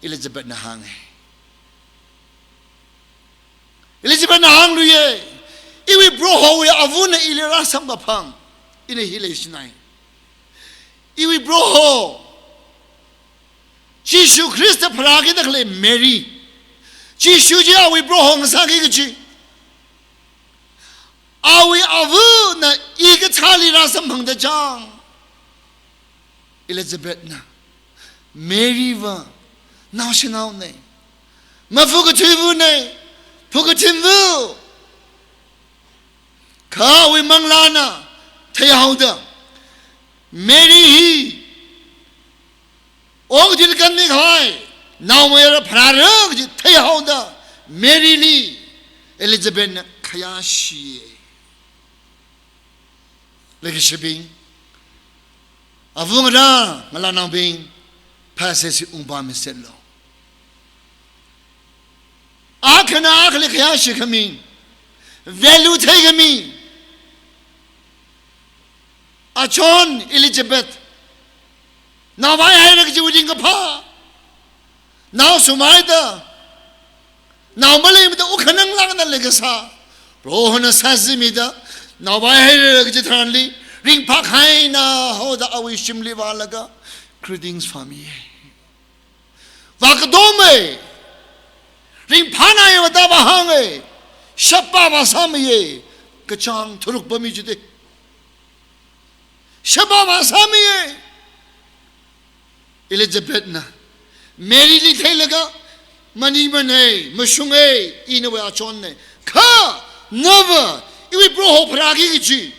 Elizabeth na hānga. Elizabeth na hāngluiya, Iwui Prohowui avana ili rāsamkaphang, ina hi leishinai. Iwui Proho Jishu Khrista pharākida khalei Mary, Jishu chi awui Proho ngasāki kaji. Awui avana i kachāli rāsamphangda chang, Elizabethna Mary va naoshinaonei, maphukathuivunei, phukathinvu. Kha awui manglāna theihaoda, Mary hi okathuili kanmikahai naomayara pharāra kaji theihaoda, Maryli Elizabethna khayāshiya. Leikashibing, avungarā ngalānaobing, passage hi ungpammiserlu. Akhana akhali khayāshi khami, value theikhami. Achon Elizabeth naovāihaira kajiwui ringkaphā, nao sumhaida, nao maleimada ukhanang langna leikasā, Prohona sāzimida naovāihaira kaji tharanli, ringphākhaina haoda awui shimli vālaga, greetings phāmiya. Vākatomei, ringphānai vāda vāhānga, shapa vāsāmiya, kachāng tharuk pami chida. Shapa vāsāmiya. Elizabethna Maryli theilaga, maningmanei, mashunga, i nawui achonnei. Kha nava iwui Proho pharāki kaji.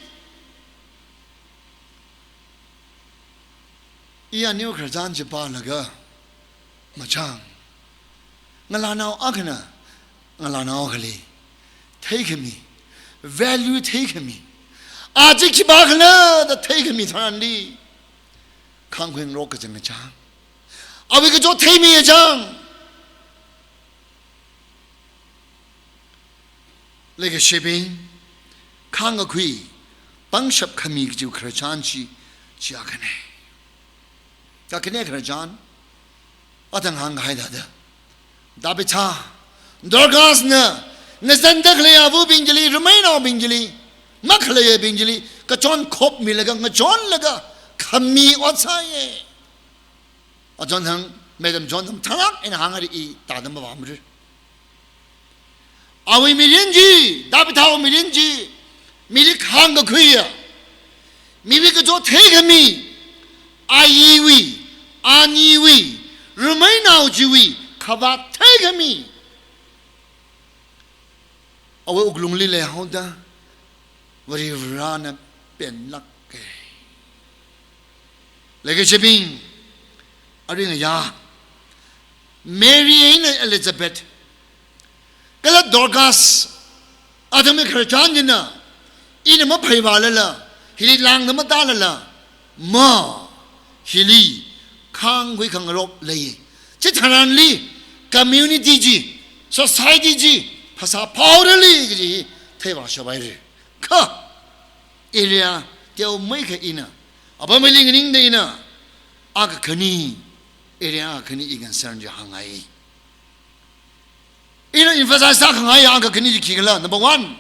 I aniu khararchan chi pālaga machang, ngalānao akhana ngalānao akhali theikhami, value theikhami, a chi khipākhala da theikhami tharanli, khangkhuingarok kachangkha chang, awui kachot theimiya chang. Leikashibing, khāngkakhui pangshap khami kajiwui khararchan chi, chi akhana. Kakhane khararchan, athang hāngkahai thāda, Tabitha, Dorcasna, ngazanda khalei avabing chili, rameinaobing chili, makhaleiyabing chili kachon khopmilaga, ngachonlaga khami ot sāya. Achon thang, Madam John thang tharak eina hāngra, i tāda mavāmara. Awui mirin chi, Tabithawui mirin chi, mili khāngkakhuiya, miwui kachot theikhami, ayiwui, aniwui, rameinao chiwui khavāt theikhami. Awui wuklungli leihaoda, Varivarana penlāka. Leikashibing, aringaya, Mary eina Elizabeth, kala Dorcas, athumwui khararchan china, ina maphaivālala, hili lāngda matālala, ma, hili khāngkhui khangarok lei. Chitharanli community chi, society chi phasā phaorali kaji theivāshaphaira. Kha area teomeikha ina, apam mili nganingda ina, akha khani, area akha khani i concern chi hāngngai. Ina emphasize sākhangai akha khani chi khikhala, number one,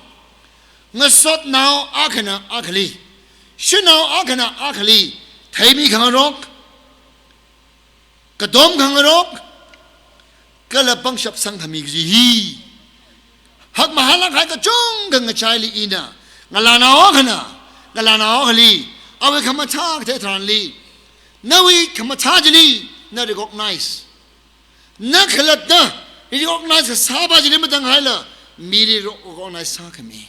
ngasotnao akhana akhali, shanao akhana akhali theimi khangarok, katom khangarok, kala pangshap sangkhami kaji hi hakmahālāk kahai kachungkha ngachaili ina, ngalānao akhana ngalānao akhali awui khamathā kathei tharanli, nawui khamathā chili na recognize, na khalatta recognize kasāpa chili matānghaila, mili ro-, recognize sākhami.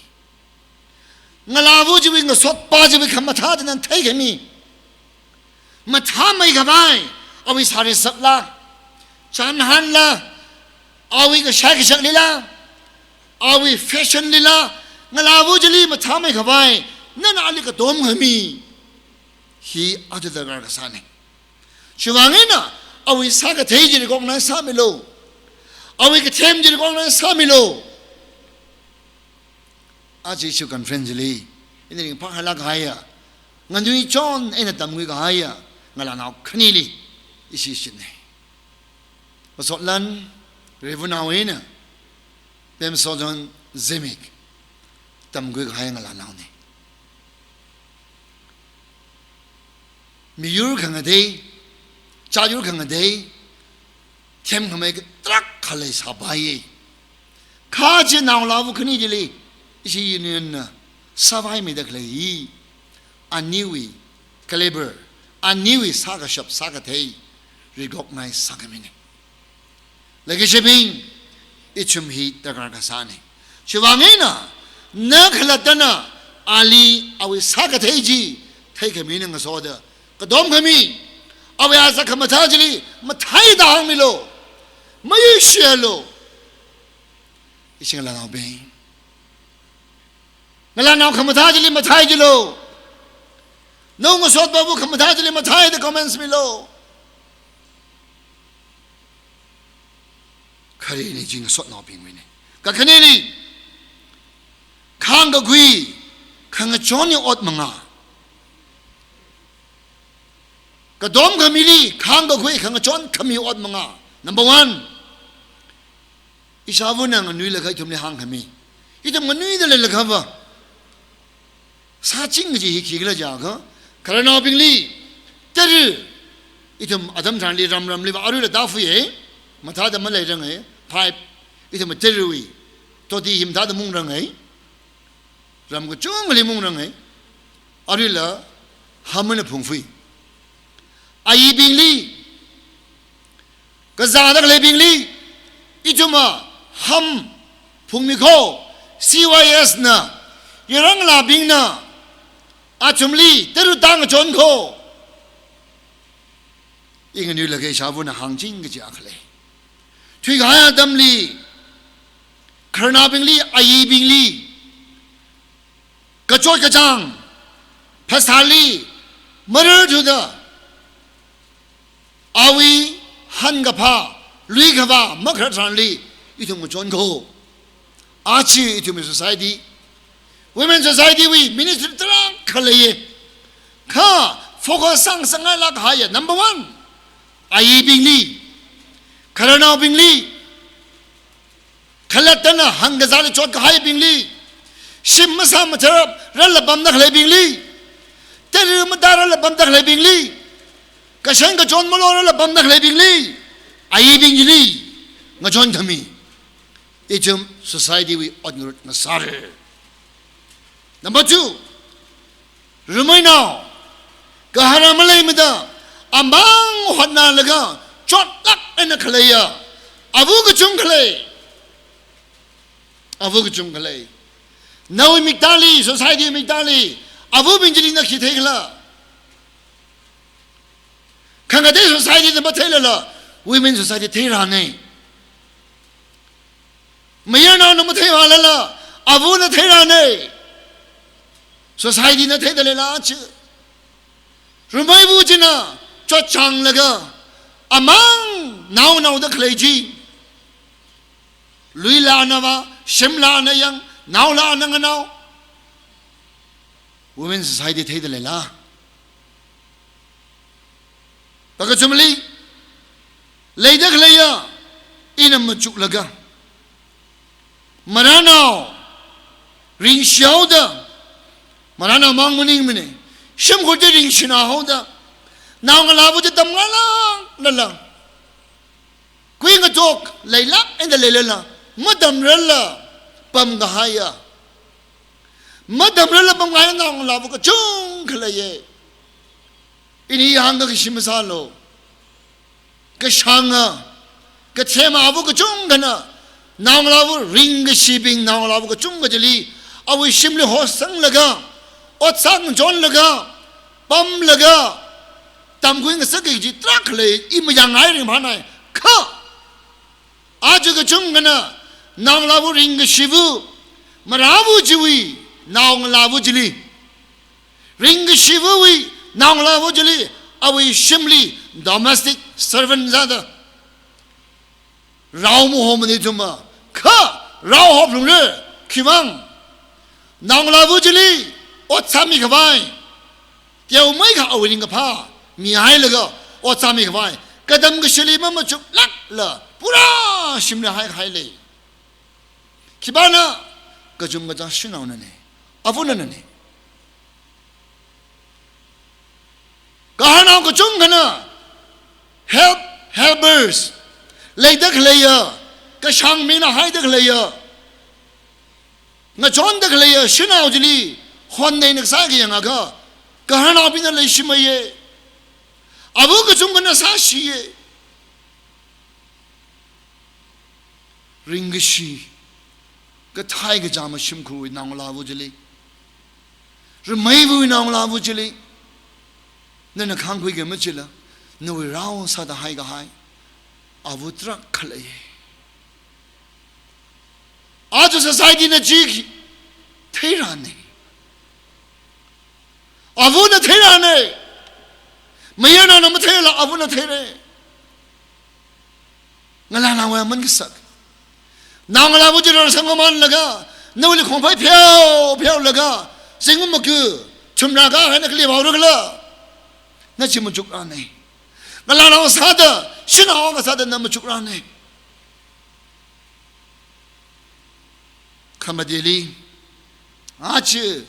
Ngalāva chiwui, ngasotpa chiwui khamathā china theikhami. Mathāmeikhavai, awui sari saplā, chānhanlā, awui kashai kashaklila, awui fashionlila, ngalāva chili mathāmeikhavai, nana ali katomkhami. Hi aja darkar kasāna. Chiwuivang eina, awui sākathei chi recognize sāmilu. Awui kathem chi recognize sāmilu. Aja issue conference li, ina ringphāhailāk kahaiya, nganui chon eina tamkhui kahaiya, ngalānao khanili ishi shinna. Masotlan, Reverend Awena, Pemsojon Zimik, tamkhui kahai ngalānaone. Miyur khangatei, chāyur khangatei, themkhamei tarākha leisāpaiye. Kha chi naongalāva khani chili, ishi union na sāpaimeida khalei hi, aniwui caliber, aniwui sākashap sākathei recognize sākhamine. Leikashibing, ithum hi darkar kasāne. Chiwuivang eina, na khalattana ali awui sākathei chi theikhamina ngasoda, katomkhami, awui azak khamathā chili matheida hāngmilu, mayuishilu. Ishi ngalānaobing, ngalānao khamathā chili mathei chilu. Nao ngasotpava khamathā chili matheida comments milu. Khareli chi ngasotnaobingwuine. Kakhaneli, khāngkakhui khangachonwui ot mangā. Katomkhamili khāngkakhui khangachon khamiwui ot mangā. Number one, ishāvana nganuilakha ithumli hāngkhami. Ithum nganuida leilakhava, sāching kaji hi khikhala jiakha, khararnaobingli, tara, ithum atam tharanli ramramliva aruila tāfuiye, mathāda maleirange, pipe, ithum tarawui toti hi mathāda mungrang e, ram kachungkhali mungrang e, aruila hamna phungfui. Ayibingli, kazāda khaleibingli, ithumva ham phungmi kho, C Y S na, yarongalābingna, athumli tara tāngachon kho. I nganuilakha ishāvana hāngching kaji akha lei. Thuikahai atamli, khararnaobingli, ayibingli, kachot kachāng, phasāli, mararthuda, awui hankaphā, luikhavā makharar tharanli, ithum ngachon kho. Aja ithumwui society, women society wui ministry tarākha leiye. Kha focus sāngasakngailāk kahaiya, number one, ayibingli, khararnaobingli, khalattana hangkazāli chotkahaibingli, shim masā matharap rālapamda khaleibingli, tara matāra lapamda khaleibingli, kashan kachon malora lapamda khaleibingli, ayibingli ngachonkhami, ithum society wui ot ngarut ngasāra. Number two, rameinao, gahara maleimada, amang hotnalaga, chotlāk eina khaleiya ava kachungkha lei. Ava kachungkha lei. Nawui miktāli, society miktāli, avabing chili na khi theikhala? Khangatei society na matheilala, women society theirane. Mayarnaona matheivālala, avana theirane. Society na theida leila chi. Rameiva china chotchānglaga, amang naonaoda khalei chi. Luila anava, shimla ana yang, naola ana nganao. Women society theida leila? Pakachumli, leida khaleiya, ina machuklaga, maranao ringshihaoda, maranao mang maningmane, shimkhurda ringshinahaoda, naongalāva chi tamngailāklala, kuingatok leilāk eina leilala, matamrarla pamkahaiya, matamrarla pamkahaiya naongalāva kachungkha leiye. Ini hāngkakashi masālu. Kashanga, kathema ava kachungkhana, naongalāva ringkashibing naongalāva kachungkha chili, awui shimli hosanglaga, ot sāngachonlaga, pamlaga, tamkhui ngasakki kaji tarākha lei, i mayāngngai ringphānai. Kha, aja kachungkhana, naongalāva ringkashiva, marāva chiwui naongalāva chili, ringkashivawui naongalāva chili, awui shimli domestic servant sāda rao mahomane ithumva, kha rao hophalungra, khiwuivang, naongalāva chili ot sāmikhavai, teomeikha awui ringkaphā mihailaga ot sāmikhavai, katam kashili mamachuklākla pura shimli haikahai lei. Khipāna? Kachungkha kachā shanaonane. Avana nane. Gaharnao kachungkhana help, helpers, leida khaleiya, kashāng mina haida khaleiya, ngachonda khaleiya shanao chili hon eina kasā kayāngakha, gaharnaobingna leishimeiye. Ava kachungkhana sāshiye. Ringkashi, kathei kachāma shimkhurwui naongalāva chili, rimeivawui naongalāva chili, nana khāngkhui khamachila, nawui rao sāda haikahai ava tarākha lei. Aja society na chi theirane. Avana theirane. Mayarnaona matheila avana theire. Ngalānaowui aman kasak. Naongalāva chili rāsangkhamanlaga, nawuili khongphai pheopheolaga, zingkum maku, thumrā kahaina kali vaora khala, na chi machukrane. Ngalānao sāda, shanao akha sāda na machukrane. Khamateli, aja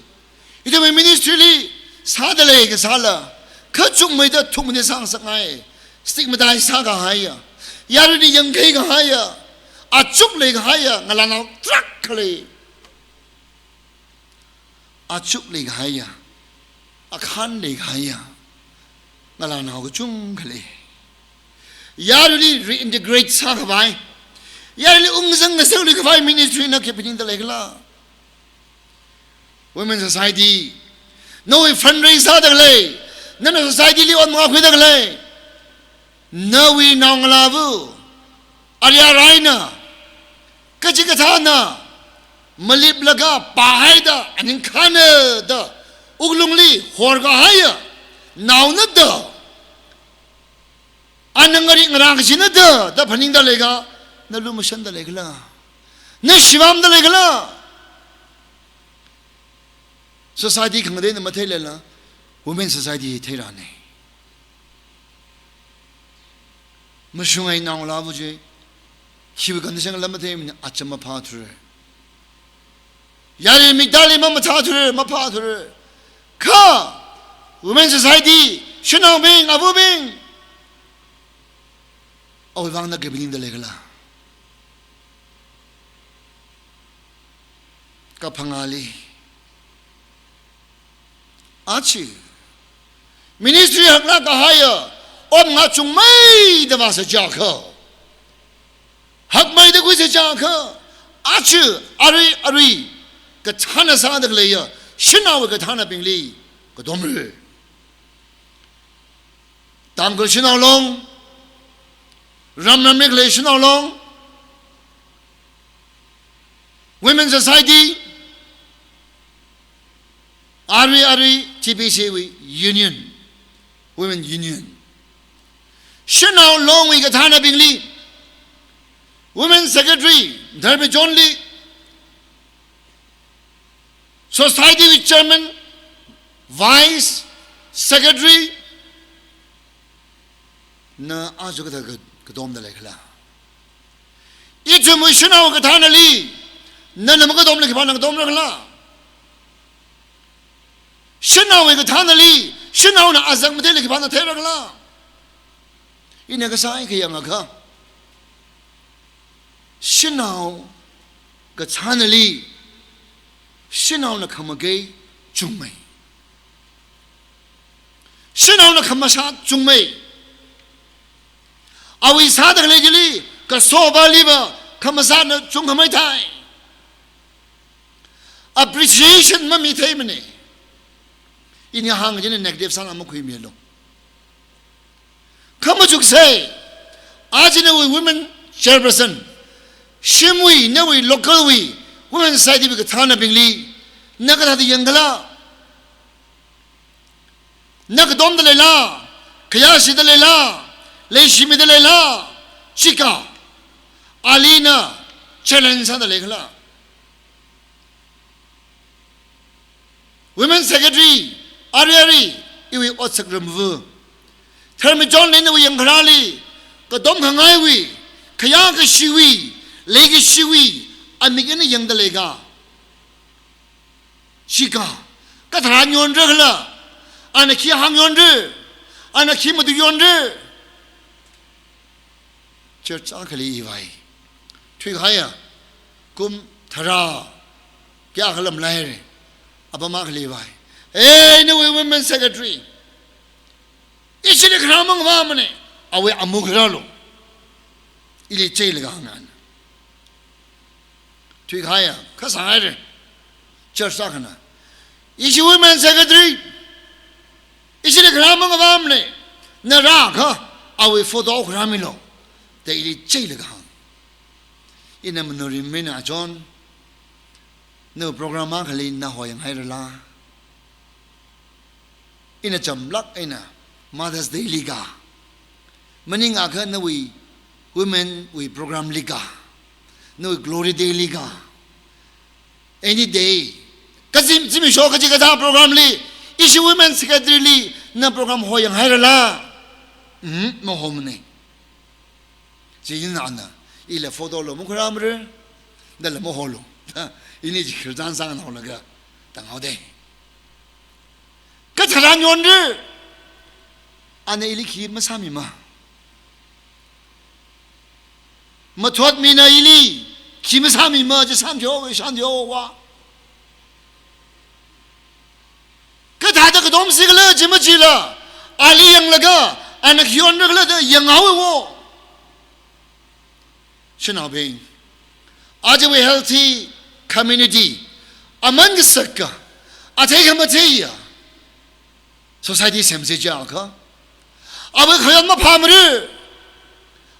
ithumwui ministry li sāda lei kasāla, kachungmeida thukmeida sāngasakngai, stigmatize sākahaiya, yaruili yangkhui kahaiya, achuk leikahaiya ngalānao tarākha lei. Achuk leikahaiya, akhān leikahaiya ngalānao kachungkha lei. Yaruili reintegrate sākhavai, yaruili ungzang ngasakluikhavai ministry na khi phaningda leikhala? Women Society, nawui fundraise sāda khalei, nana society li ot makhuida khalei, nawui naongalāva, arya raina, kachikathāna maleplaga pāhaida, aningkhana da wuklungli horkahaiya naona da, ana ngarik ngarā kachinada da phaningda leikha, na lumashanda leikhala? Na shivamda leikhala? Society khangateina matheilala, Women Society theirane. Mashungai naongalāva chi, hiwui condition la matheimana, acham maphāthura. Yari miktāli mamathāthura, maphāthura. Kha, Women Society, shanaobing, avabing, awui vang na khi phaningda leikhala? Kaphangāli, aja ministry haklāk kahaiya ot ngachungmeida vāsa chiakha, hakmeida khuisa chiakha, aja arui arui kathāna sāda khaleiya shanaowui kathānabingli katomra. Tangkhul Shanao Long, ramramli khalei shanao long, Women Society, arui arui T B C wui Union, Women Union, Shanao Longwui kathānabingli, Women Secretary, Dharmi John li, Society wui Chairman, Vice, Secretary, na aja kathā ka-, katomda leikhala? Ithumwui shanao kathānali, nana makatomli khipāna katomra khala? Shanaowui kathānali, shanaona azak matheili khipāna theira khala? Ina kasā hi kayāngakha, shanao kathānali, shanaona khamakei chungmei. Shanaona khamashā chungmei. Awui sāda khalei chili, kasopaliva khamashāna chungkhamei thai. Appreciation mamitheimana. Ini hāngchina negative sāna makhuimilu. Khamachuksa, aja nawui women chairperson, shimwui, nawui local wui, Women Society wui kathānabingli, na kathāda yangkhala? Na katomda leila, khayāshida leila, leishimida leila, chika, ali na challenge sāda leikhala? Women Secretary, arui arui, iwui otsak ramva, Dharmi John li nawui yangkharāli, katom khangaiwui, khayākashiwui, leikashiwui amik eina yangda leikha? Shika, kathara yonra khala, ana khi hāngyonra, ana khi matuiyonra. Church akhali ivai. Thuikahaiya, kum tharā, kayākha lamlaire, apam akhali ivai. Ei, nawui women secretary. Ishili kharā mangavāmane, awui amu kharālu. Ili cheilaga hānga. Thuikahaiya, kasāhaire. Church akhana, ishi women secretary, ishili kharā mangavāmane, na rākha, awui photo kharā milu, da ili cheilaga hānga. Ina Manurim mina John, nawui program akhali na hoiyanghai rala. Ina chamlāk eina Mother's Day li ka, maningakha nawui women wui program li ka, nawui Glory Day li ka, any day, kazim zimiksho kachikathā program li, ishi women secretary li na program hoiyanghai rala. Hmm, mahomane. Chieina ana, ila photo lo makhuramara, dala maholu. Ini chi khirtan sangnaolaga, tanghaode. Kathara yonra, ana ili khi masāmima. Mathotmina ili khi masāmima, chi sāmthuihaowa, shantihaowa. Kathāda katomsi khala chi machila, ali yanglaga, ana khi yonra khala da yanghaowa. Shanaobing, ajawui healthy community, aman kasaka, athei khamatheiya society semsi chiakha, awui khayon maphāmara,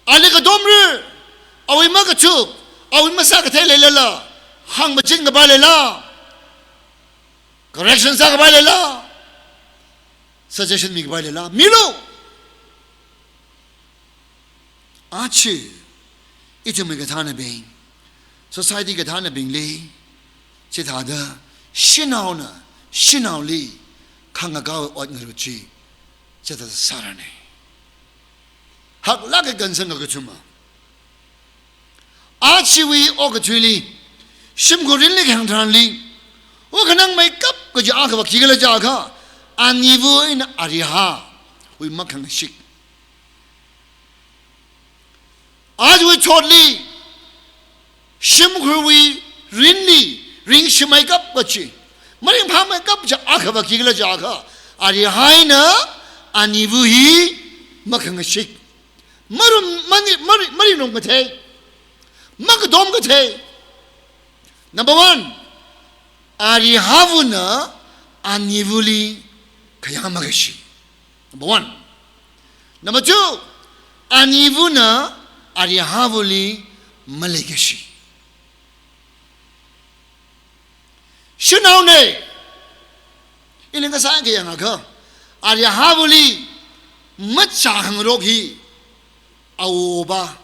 ali katomra, awui makachuk, awui masākathei leilala, hāngmachin kapai leila, correction sākapai leila, suggestion mikapai leila, milu. Achi, ithumwui kathānabing, society kathānabingli, chithāda, shanaona, shanaoli, khangakao ot ngarut chi, chithāda sārane. Haklāk eina kansang kakachuma. Achiwui okathuili, shimkhur mirinli kahāng tharanli, wukkhanang meikap kaji akhava khikhala jiakha, anivu eina arihāwui makhangashik. Achiwui chotli, shimkhurwui mirinli, ringshim meikap kachi, maringphā meikap kaji akhava khikhala jiakha, arihā eina anivu hi makhangashik. Marum, mani, mari, maringrum kathei. Makatom kathei. Number one, arihāvana anivuli khayā makashi. Number one. Number two, anivuna arihāvuli maleikashi. Shanaone, ili ngasā kayangakha, arihāvuli machāngarok hi, awo va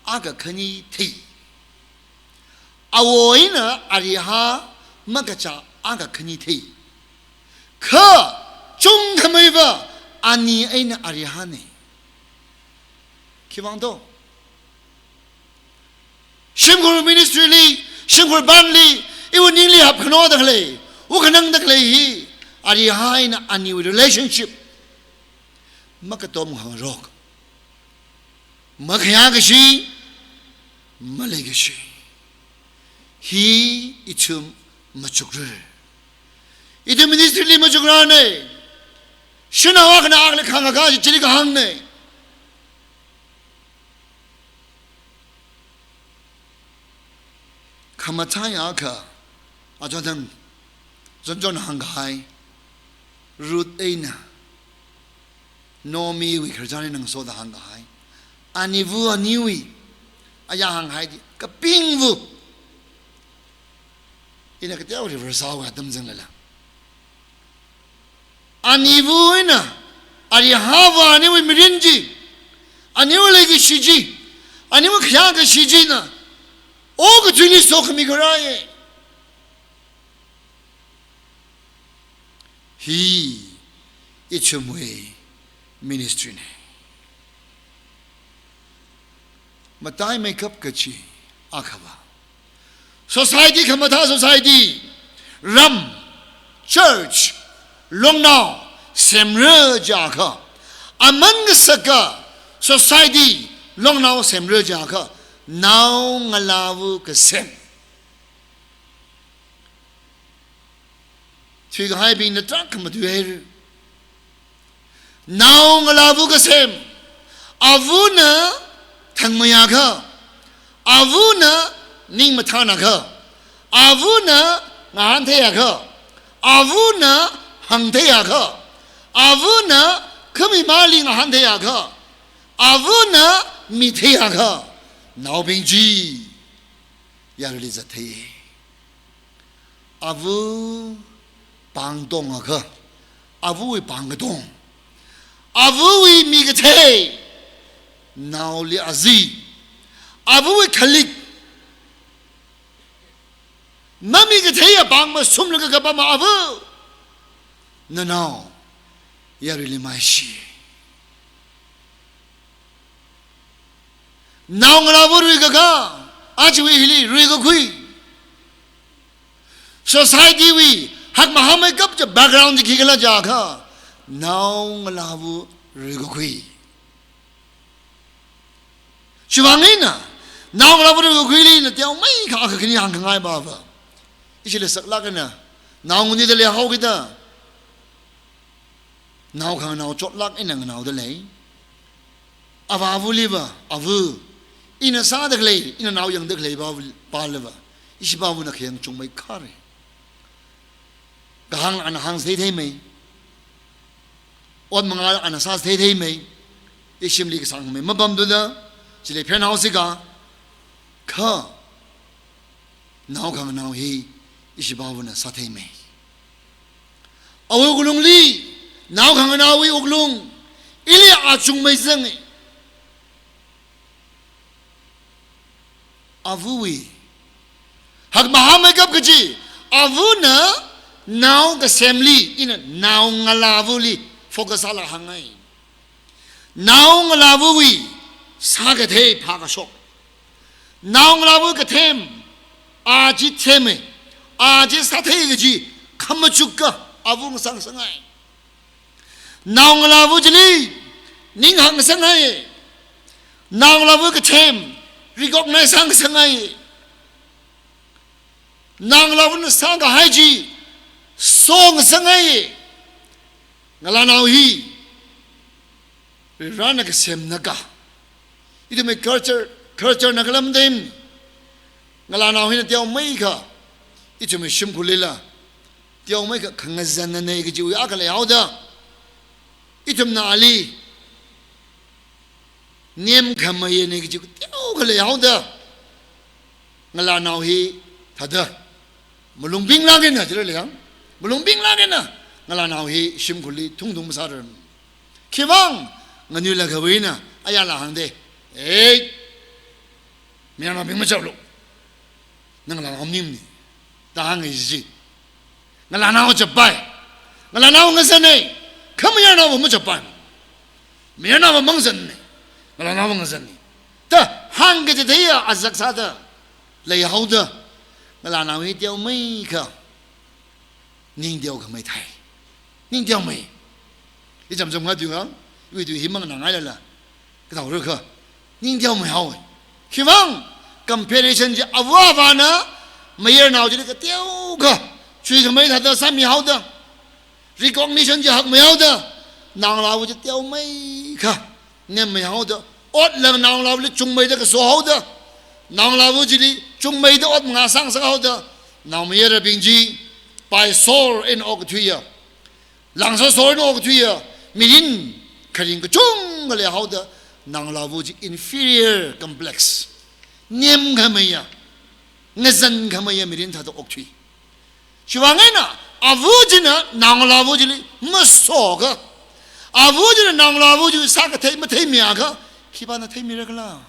akha khani thei. Awo eina arihā makachā akha khani thei. Kha, chungkhameiva ani eina arihāne. Khiwuivang do? Shimkhur ministry li, shimkhur banli, iwui ningli hapkhano da khalei, wukkhanang da khalei hi, arihā eina aniwui relationship makatom khangarok. Makhayā kashi, maleikashi. Hi ithum machukra. Ithum ministry li machukrane. Shanao akhana akhali khangakā chi chili kahāngne. Khamathā akha, achonthang, chonchon hāngkahai, Ruth eina Naomiwui khararchan eina ngasoda hāngkahai. Anivu aniwui, aya hānghai di, kapingvu. Ina kateokha reverse sāhaowa atam zanglala. Anivu eina, arihāva aniwui mirin chi, aniwui leikashi chi, aniwui khayā kashi china, okathuili sokhami kharāye. Hi, ithumwui ministry ne. Mataimeikap kachi akhava. Society khamathā society, ram, church, longnao semra jiakha, aman kasaka society, longnao semra jiakha, naongalāva kasem. Thuikahaibingna tarākha matui haira. Naongalāva kasem, avana thangmeiakha, avana ning mathānakha, avana ngahāntheiakha, avana hāngtheiakha, avana khamimali ngahāntheiakha, avana mitheiakha, naobing chi yaruili zatthei. Ava pāng tongakha, avawui pāng katong, avawui mi kathei, naoli azi, avawui khalik, mamikathei apāng masumlaga kapam ava, nanao yaruili maishi. Naongalāva ruikakā, ajawui hili ruikakhui. Society wui hakmahāmeikap chi background chi khikhala jiakha, naongalāva ruikakhui. Chiwuivang eina, naongalāva ruikakhuili ina teomeikha akha khani hāngkhangai bava, ishila saklāk eina, naongalāva da leihaokida, nao khanganao chotlāk eina nganaoda lei. Avāvaliva, ava, ina sāda khalei, ina nao yangda khalei pāva, pālava, ishi pāvana khayang chungmeikhare. Kahāng ana hāngchitheithei mei, ot mangā ana sāchitheithei mei, ishimli kasāngmei mapamthuda, chili phenhaosi ka, kha nao khanganao hi ishi pāvana sāthei mei. Awui wuklungli, nao khanganaowui wuklung, ili achungmei zange. Avawui hakmahāmeikap kaji, avana nao kasemli, ina naongalāvali focus sālaga hāngngai. Naongalāvawui sākathei phākashok, naongalāva kathem, a chi theme, a chi sāthei kaji khamachuk ka, ava ngasāngasakngai. Naongalāva chili ninghak ngasakngai. Naongalāva kathem recognize sāngasakngai. Naongalāvana sākahai chi songasakngai. Ngalānao hi Varivarana kasemna ka. Ithumwui culture, culture na khalam dem. Ngalānao hina teomeikha, ithumwui shimkhurlila teomeikha khangazanna nei kajiwui akha leihaoda, ithumna ali nemkhameiyana kaji teokha leihaoda, ngalānao hi thāda malung binglāk eina, chili leihang, malung binglāk eina ngalānao hi shimkhurli thungthung masārar. Khiwuivang, nganuilakha wui eina ayala hāngde, "Ei, mayarnaobing machaplu. Na ngalānao maningmana," da hāngngai chi. Ngalānao chappai, ngalānao ngazanne, kha mayarnaova machappai. Mayarnaova mangazanne, ngalānao ngazanne, da hāngkachitheiya azak sāda leihaoda, ngalānao hi teomeikha ning teokhamei thai. Ning teomei. Ichamcham ngatui ngang, iwui tui hi manganāngailala, kathaora kha, ning teomei haowa. Khiwuivang, comparison chi ava avāna mayarnao chili kateokha chuikhamei thāda sāmihaoda, recognition chi hakmeihaoda, naongalāva chi teomeikha nemmeihaoda, otla naongalāvali chungmeida kasohaoda, naongalāva chili chungmeida ot mangā sāngasakhaoda, naomayarabing chi paisor eina okathuiya, langsasor eina okathuiya, mirin kharing kachungkha leihaoda, naongalāva chi inferior complex, nemkhameiya, ngazankhameiya mirin thāda okthui. Chiwuivang eina, ava china naongalāva chili masoakha, ava china naongalāva chi sākathei matheimiakha, khipāna theimira khala?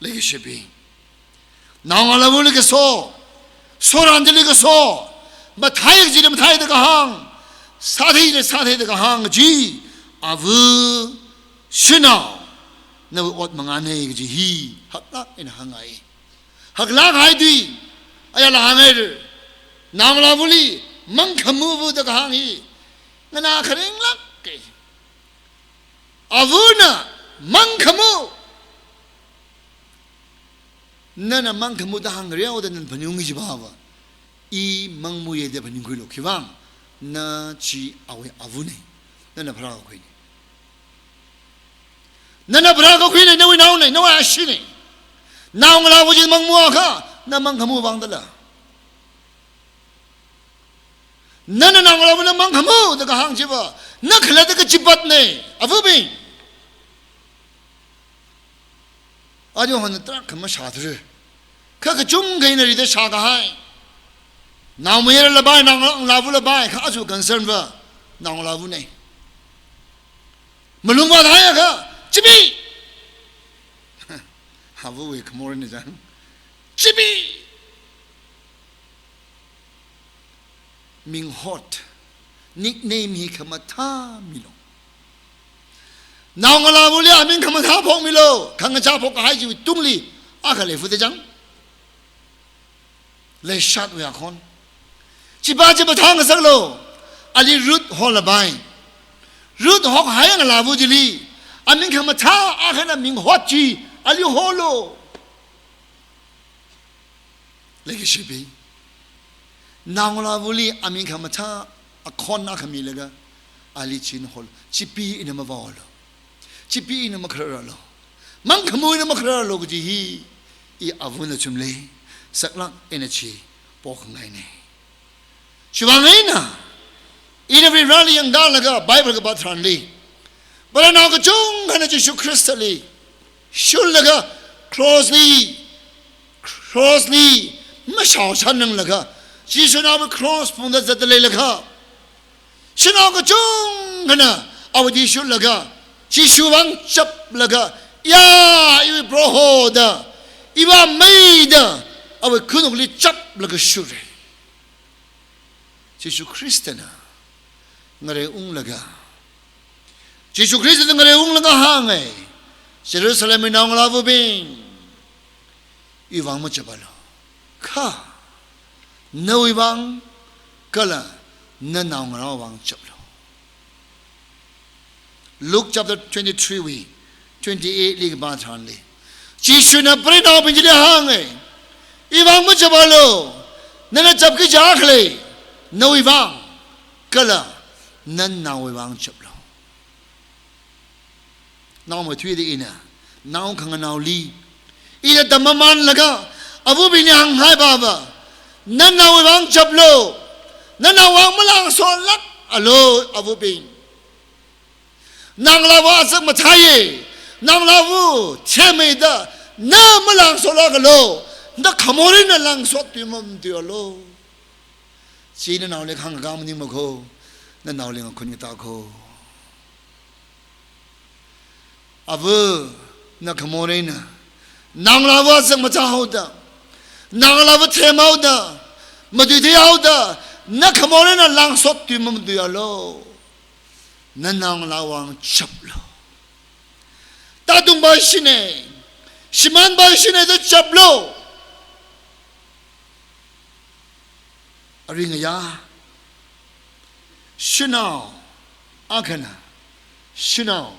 Leikashibing, naongalāvali kaso, soran chili kaso, mathei kajili matheida kahāng, sātheili sātheida kahāng chi, ava shanao, nawui ot mangāne kaji hi haklāk eina hāngngai. Haklāk haitui, ayala hāngngaira. Naongalāvali mangkhamuvu da kahāng hi nganā kharinglāka. Avana mangkhamu. Nana mangkhamu da hāngreo da nana phaningungki jiva va, i mangmuya da phaningkhuilu. Khiwuivang, na chi awui avana. Nana pharākakhuina. Nana pharākakhuina, nawui naona, nawui ashina. Naongalāva chi mangmuakha, na mangkhamu vang dala. Nana naongalāvana mangkhamu da kahāng chiva, na khalatta kachipatna, avabing. Aja hon tarākha mashāthura. Kha kachungkha ina rida shākahai, naomayarala bai, naongalāvala bai, kha aja concern va naongalāvana. Malung vāthaiakha, chipi! Avawui khamorna chang. Chipi! Minghot, nickname hi khamathā milu. Naongalāvali aming khamathā phokmilu. Khangachā phokkahai chiwui tungli akha leifuda chang. Leishatwui akhon. Chiva chi mathāngasaklu. Ali Ruth hola bai. Ruth hokhai ngalāva chili aming khamathā akhana Minghot chi ali holu. Leikashibing, naongalāvali aming khamathā akhon akha milaga, ali chi eina holu. Chipi eina mavāolu. Chipi eina makhararlu. Mangkhamu eina makhararlu kaji hi, i avana chumli saklāk eina chi pokhangaina. Chiwuivang eina, ina Varivarali yangdalaga Bible kapā tharanli, paranao kachungkhana Jishu Khristali shullaga, cross li, cross li mashaoshanranglaga, Jishuna awui cross phungda zatda leilakha, shanao kachungkhana awui tui shullaga, Jishu vang chaplaga, ya, iwui Proho da, iva mei da, awui khanukli chaplaga shura. Jishu Khristana ngareiunglaga, Jishu Khristana ngareiunglaga hānga, Jerusalemwui naongalāvabing, iwui vang machapalu. Kha, nawui vang kala nanaongalāwui vang chaplu. Luke chapter twenty-three wui twenty-eight li kapā tharanli, Jishuna pareinaobing chili hānga, iwui vang machapalu, nana chapki kaja khalei, nawui vang kala nanaowui vang chaplu. Naomathuida ina, nao khanganaoli ina tammamanlaga, avabingli hānghaiva va, nanaowui vang chaplu, nanaowui vang malangsotlākalu, avabing. Naongalāva azak mathāya, naongalāva themmeida na malangsotlākalu, na khamorna langsot tui mamatuialu. Chi nanaoli khangakā maningmakho, nanaoli ngakhun ngatākho. Ava, na khamorna, naongalāva azak mathāhaoda, naongalāva themhaoda, matuitheihaoda, na khamorna langsot tui mamatuialu. Nanaongalāwui vang chaplu. Tātungva shina, shimānva shina da chaplu. Aringaya, shanao akhana, shanao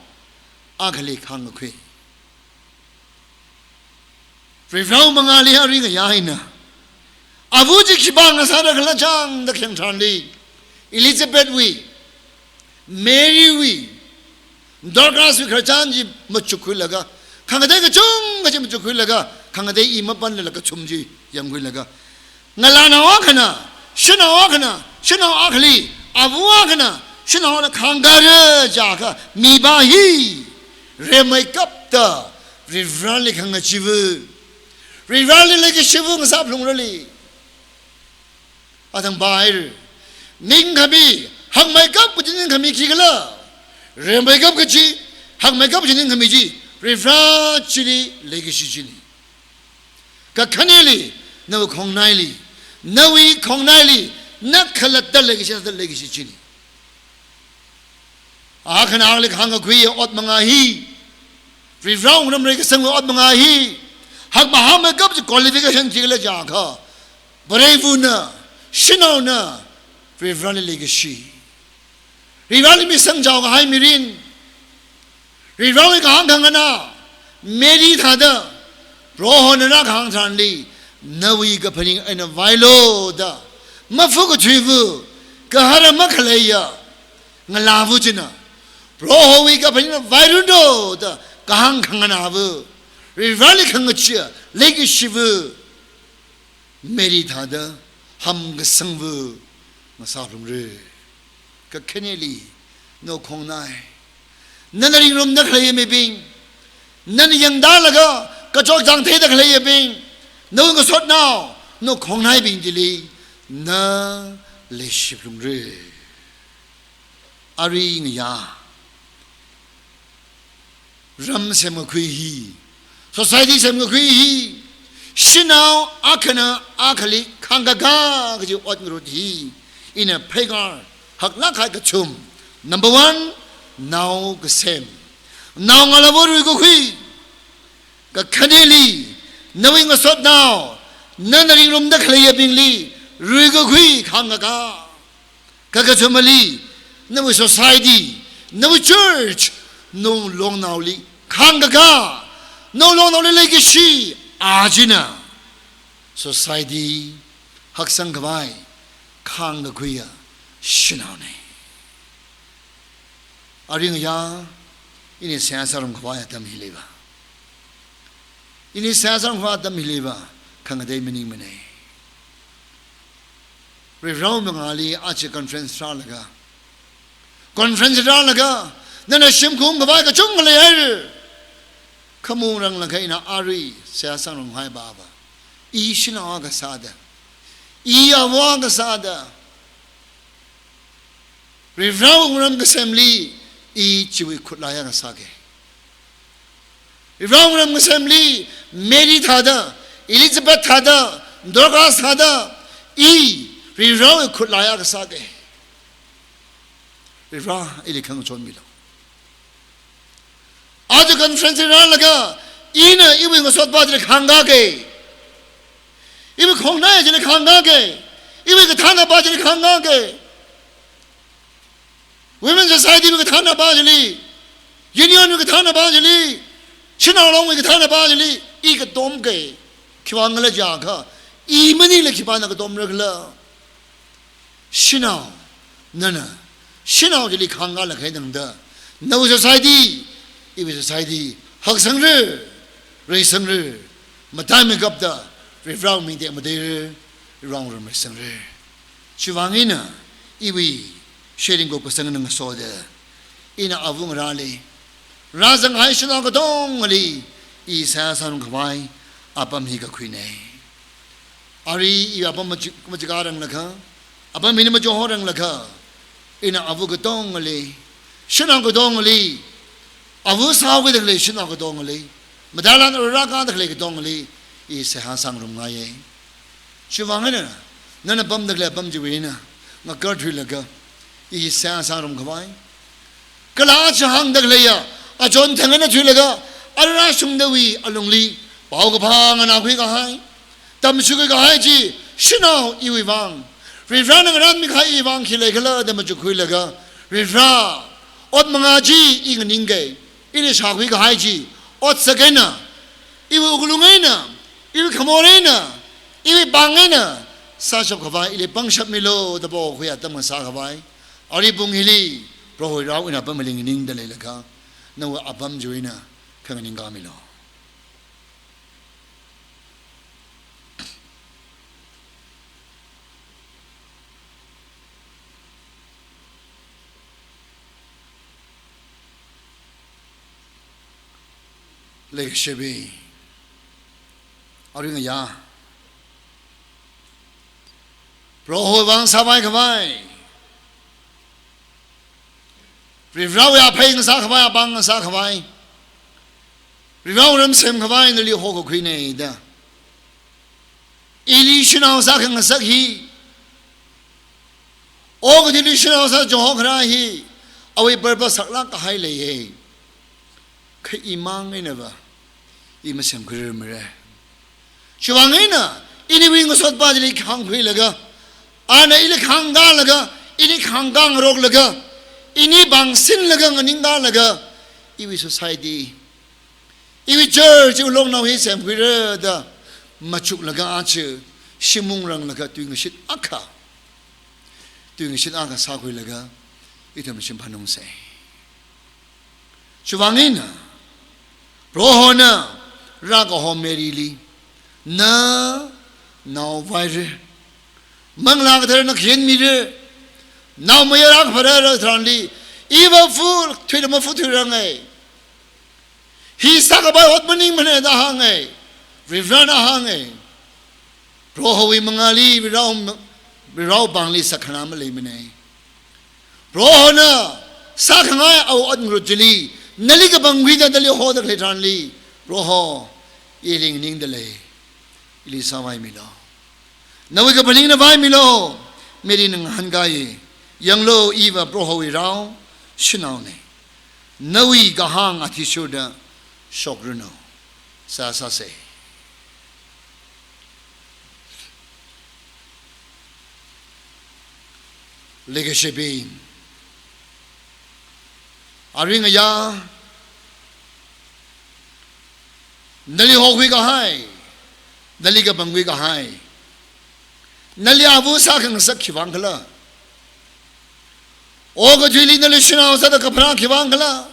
akhali khangakhui. Varivarāwui mangāli aringaya ina, ava chi khipā ngasāra khala chang da khayang tharanli, Elizabethwui, Marywui, Dorcaswui khararchan chi machukkhuilaga, khangatei kachungkha chi machukkhuilaga, khangatei i mapanlaga kachum chi yangkhuilaga, ngalānao akhana, shanao akhana, shanao akhali, ava akhana, shanao akhana khangakāra jiakha, mipā hi, rimeikapta, Varivarāli khangacheevu, Varivarāli leikashivu ngasāphalungrali. Athang pāhaira. Ningkhami, hakmeikap kaji ningkhami khikhala? Rimeikap kaji, hakmeikap kaji ningkhami chi, Varivarā chili leikashi china. Kakhaneli, nawui khongnaili, nawui khongnaili, na khalatta leikashi, leikashi china. Akhana akhali khangakhui ot mangā hi, Varivarā wungram reikasangwui ot mangā hi, hakmahā meikap chi qualification khikhala jiakha, Varewui vana, shanaona Varivarali leikashi, Varivarali mishang chaokahai mirin, Varivarawui kahāng khanganā Mary thāda, Prohona rākahāng tharanli, nawui kaphaning eina vailu da, mafu kathuiva, gahara makhaleiya ngalāva china, Prohowui kaphaning eina vairanu da kahāng khanganāva, Varivarali khangacheeya leikashiva Mary thāda hamkasangva ngasāphalungra. Kakhaneli, nakhongnai, nana ringrumda khaleiya mibing, nana yangdalaga kachot chāng theida khaleiyabing, nawui ngasotnao, nakhongnaibing chili na leishiphalungra. Arui ngayā, ram semkakhui hi, society semkakhui hi, shanao akhana akhali khāngkakā kaji ot ngarut hi ina pheikar haklāk kahai kathum. Number one, nao kasem. Naongalāva ruikakhui. Kakhaneli, nawui ngasotnao, nana ringrumda khaleiyabingli ruikakhui khāngkakā. Kakathumali, nawui society, nawui church, nawui longnaoli khāngkakā, nawui longnaoli leikashi, a china society haksang khavai khāngkakhuiya shanaona. Arui ngayā, ini seihā sāngarum khavai atam hiliva, ini seihā sāngarum khavai atam hiliva, khangatei maningmana. Varivarāwui mangāli aja conference rālaga, conference rālaga, nana shimkhur khavai kachungkha leihaira. Khamungrang laga ina arui seihā sāngarum khavai baba, i shanao akha sāda, i ava akha sāda, Varivarāwui wungram kasemli i chiwui khutlai akha sāga. Varivarāwui wungram kasemli Mary thāda, Elizabeth thāda, Dorcas thāda, i Varivarāwui khutlai akha sāga. Varivarā, ili khangachon milu. Aja conference rālaga, ina iwui ngasotpa chili khāngkaka, iwui khongnai chili khāngkaka, iwui kathānapa chili khāngkaka, Women Society wui kathānapa chili, Union wui kathānapa chili, Shanao Longwui kathānapa chili, i katomka. Khiwuivang khala jiakha, i maningla khipāna katomra khala? Shanao, nana shanao chili khāngkā lākkahai tangda, nawui society, iwui society haksangra, reisangra, mataimeikapta Varivarāwui ming tekmateira, Varivarāwui wungram reisangra. Chiwuivang eina iwui sharing kupkasang ngasoda, ina ava ngarāli rāzanghai shanao katongali i seihā sāngarum khavai apam hi kakhuina. Arui i apam machi-, machikāranglakha, apam hina machihorang lakha, ina ava katongali, shanao katongali, ava sāhaokida khalei shanao katongali, matailan rākāda khalei katongali i seihā sāngarumngaiya. Chiwuivang eina, nana pamda khalei apam chiwui eina ngakarthuilaga i seihā sāngarum khavai, kala aja hāngda khaleiya achon thang eina thuilaga, ara shungdawui alungli paokaphā nganākhui kahai, tamshukhui kahai chi, shanao iwui vang, Varivarāna ngarānmi kahaiwui vang khi leikhala da machukkhuilaga, Varivarā, ot mangā chi i nganingka, ili shākhui kahai chi otsak eina, iwui wuklung eina, iwui khamor eina, iwui pāng eina sāshap khavai ili pangshap milu da pokhuiya atam ngasā khavai, arui pung hili Proho Varewui apam hili nganingda leilakha, nawui apam chiwui eina khanganingkā milu. Leikashibing, arui ngayā, Prohowui vang sāpai khavai, Varivarāwui aphei ngasā khavai, apāng ngasā khavai, Varivarāwui ram sem khavai nali hokakhuina da. Ili shanao sākhangasak hi, okathuili shanao sā chihokharā hi, awui purpose saklāk kahai leiya. Kha imang einava i masemkhuirarmara. Chiwuivang eina, iniwui ngasotpa chili khāngkhuilaga, Ana ili khangkālaga, ili khangkāngaroklaga, ili pāngsinlaga nganingkālaga, iwui society, iwui church, iwui longnao hi semkhuira da machuklaga aja shim ungranglaga tuingashit akha, tuingashit akha sākhuilaga ithum shimphanungsa. Chiwuivang eina Prohona rākaho Maryli, na naovaira. Manglā Katharana khayanmira. Naomayara kapharara tharanli, iva fu thuida mafu thuiranga. Hi sākapai ot maningmana da hānga. Varivarana hānga. Prohowui mangāli Varewui, Varewui pāngli sakhana maleimana. Prohona sākhangai awui ot ngarut chili, nali kapangkhuida nali hoda khalei tharanli, Proho, ili nganingda lei, ili sāvaimilu. Nawui kaphaningna vaimilu, Maryna ngahānkāya. Yanglu, iva Prohowui rao, shanaona. Nawui kahāng athishurda shokranu. Seihā sāsa. Leikashibing, arui ngayā, nali hokhui kahai, nali kapangkhui kahai, nali ava sākhangasak khiwuivang khala? Okathuili nali shanao sāda kapharā khiwuivang khala?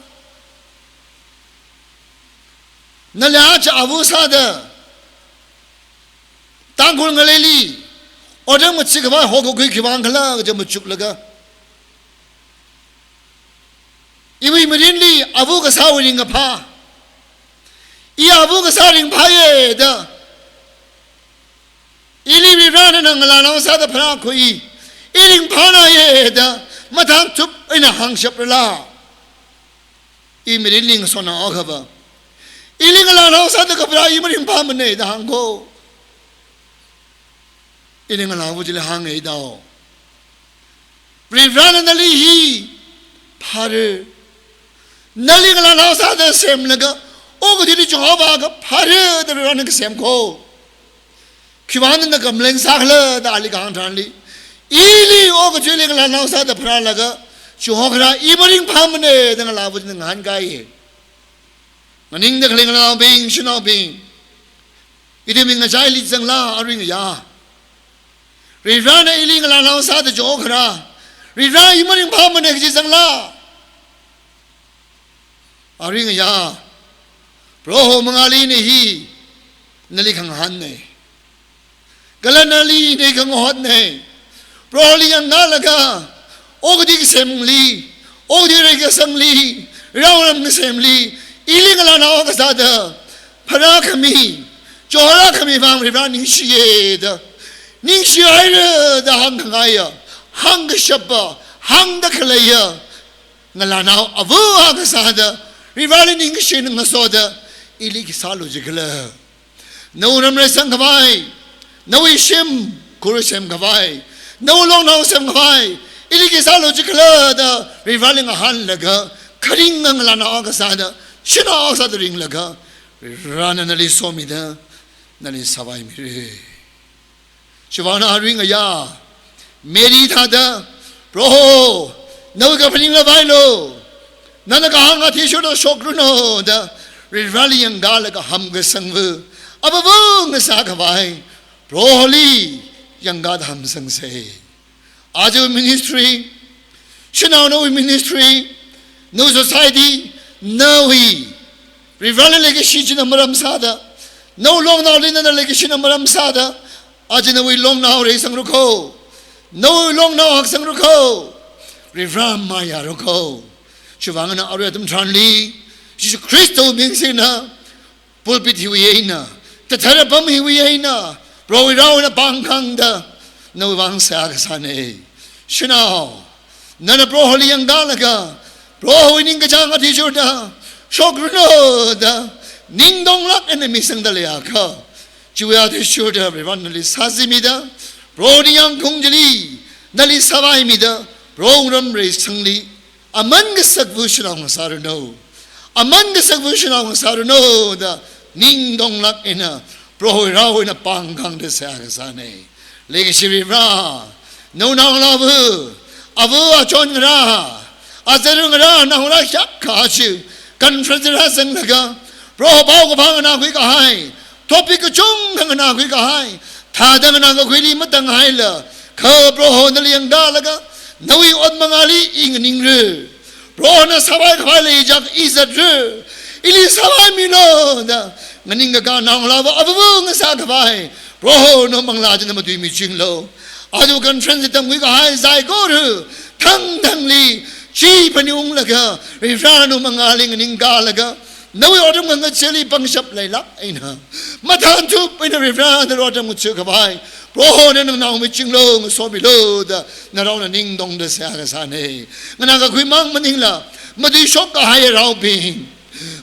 Nali aja ava sāda Tangkhul ngaleili otram ngachee khavai hokakhui khiwuivang khala kaja machuklaga, iwui mirinli ava kasāwui ringkaphā, i ava kasā ringphāya da, ili Varivarana ngalānao sāda pharākhui, i ringphānaya da mathānchup eina hāngshaprala, i mirinli ngasotnao akhava, ili ngalānao sāda kapharā i maringphāmana da hāngkho. Ili ngalāva chili hānga da, Varivarana nali hi phāra. Nali ngalānao sāda semlaga, okathuili chunghaowa akha phāra da Varivarana kasemkho. Khiwuivang nana complain sākhala da ali kahāng tharanli, ili okathuili ngalānao sāda pharālaga chunghaokharā i maringphāmana da ngalāva china ngahānkāya. Nganingda khalei ngalānaobing, shanaobing, ithumwui ngachaili zangla arui ngayā? Varivarana ili ngalānao sāda chunghaokharā, Varivara i maringphāmana kaji zangla? Arui ngayā, Proho mangāli ina hi nali khangahānna. Kala nali ina khangahotna. Proholi yanglaga, okathui kasemli, okathui reikasangli, raoram kasemli, ili ngalānao akha sāda pharākhami, chungharākhami vang Varivara ningshiya da, ningshihaira da hāngkhangaiya, hāngkashapa, hāngda khaleiya ngalānao ava akha sāda, Varivarali ningkashi eina ngasoda, ili khi sālu jikhala? Nawui ram reisang khavai, nawui shimkhur semkhavai, nawui longnao semkhavai, ili khi sālu jikhala da Varivarali ngahānlaga, kharinga ngalānao akha sāda, shanao akha sāda ringlaga, Varivarana nali somida, nali sāvaimira. Chiwuivangna arui ngayā, Mary thāda, Proho, nawui kaphaningla vailu, nana kahāng athishurda shokranu da, Varivarali yangkalaga hamkasangva, apava ngasā khavai, Proholi yangkada hamsangsa. Aja ministry, shanao nawui ministry, nawui society, nawui Varivarali leikashi china maram sāda, nawui longnaoli nana leikashina maram sāda, aja nawui longnao reisangra kho, nawui longnao haksang ra kho, Varivara mayāra kho. Chiwuivangna arui atam tharanli, Jesu Khristawui ming singda, pulpit hiwui eina, tathara pam hiwui eina, Prohowui rao eina pāngkhangda, nawui vang seihā kasāna. Shanao, nana Proholi yangkalaga, Prohowui ningkachāng athishurda shokranu da, ningtonglāk eina misangda leiakha, chiwui athishurda Varivara nali sāzimida, Prohowui ningyāng khaung chili nali sāvaimida, Prohowui ram reisangli aman kasakva shanao ngasāranu, aman kasakva shanao ngasāranu da, ningtonglāk eina Prohowui rao eina pāngkhangda seihā kasāna. Leikashi Varivara, Naongalāva, ava achon ngarā, azar ngarā, naongalā shakka chi, conference rāzanglaga, Proho paokaphā nganākhuikahai, topic kachungkha nganākhuikahai, thāda nganākakhuili matānghaila, kha Proho nali yangkalaga, nawui ot mangāli i nganingra. Prohona sāvai khavai leizak i zatra. Ili sāvaimilu da nganingkakā naongalāva avāva ngasākhavai Prohona manglā china matuimichinglu. Aja conference tamkhuikahai saikora thangthangli chi phaningunglaga, Varena mangāli nganingkalaga, nawui otram khangacheeli pangshap leilāk eina, mathānthup eina Varena otram ngacheekhavai Prohona nganāmichinglu, ngasomilu da, narao ningtongda seihā kasāna. Nganākakhuimang maningla, matuishokkahai raobing,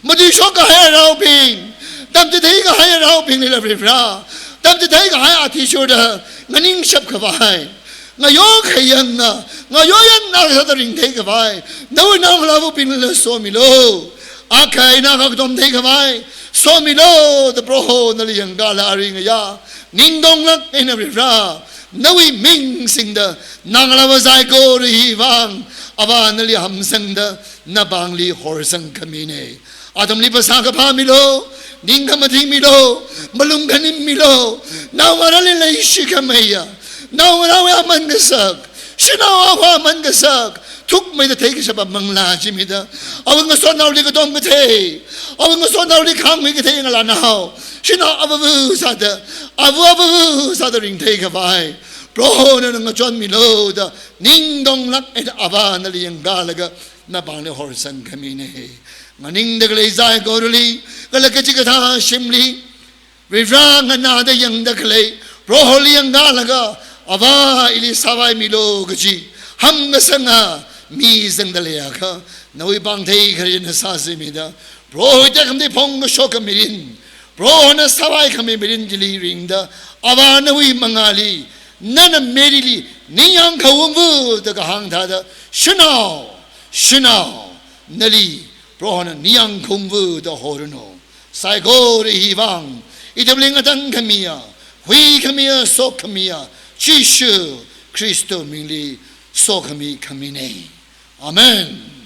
matuishokkahai raobing, tamchitheikahai raobinglila Vare, tamchitheikahai athishurda nganingshapkhavai, ngayo khayang, ngayo yangna sāda ringtheikhavai nawui naongalāvabingla somilu. Akha eina akha katom theikhavai somilu da Proho nali yangkala arui ngayā ningtonglāk eina Vare, nawui ming singda naongalāva saikora hivang Avā nali hamsangda napāngli horsangkhamina. Atamli phasā kaphā milu, ningkhamathing milu, malung khanim milu, naongarāli leishi khameiya, naongarāwui aman kasak, shanao akhawui aman kasak, thukmeida theikashapa manglā chi mida, awui ngasotnaoli katom kathei, awui ngasotnaoli khāngmi kathei ngalānao, shanao avāva sāda, ava avāva sāda ringtheikhavai Prohona ngachonmilu da ningtonglāk eina Avā nali yangkalaga napāngli horsangkhamina. Nganingda khalei saikorali, kala kachikathā shimli, Vare nganāda yangda khalei Proholi yangkalaga, Avā ili sāvaimilu kachi hamkasanga mi zangda leiakha, nawui pāngthei kharena sāzimida, Prohowui tekhamatei phongkashok mirin, Prohona sāvaikhami mirin chili ringda, Avā nawui mangāli, nana Maryli ningyāng khaungva da kahāng thāda, shanao, shanao, nali Prohona ningyāng khaungva da horanu. Saikora hivang, ithumli ngatangkhamiya, huikhamiya, sokhamiya Jishu Khrista mingli sokhami khamina. Amen.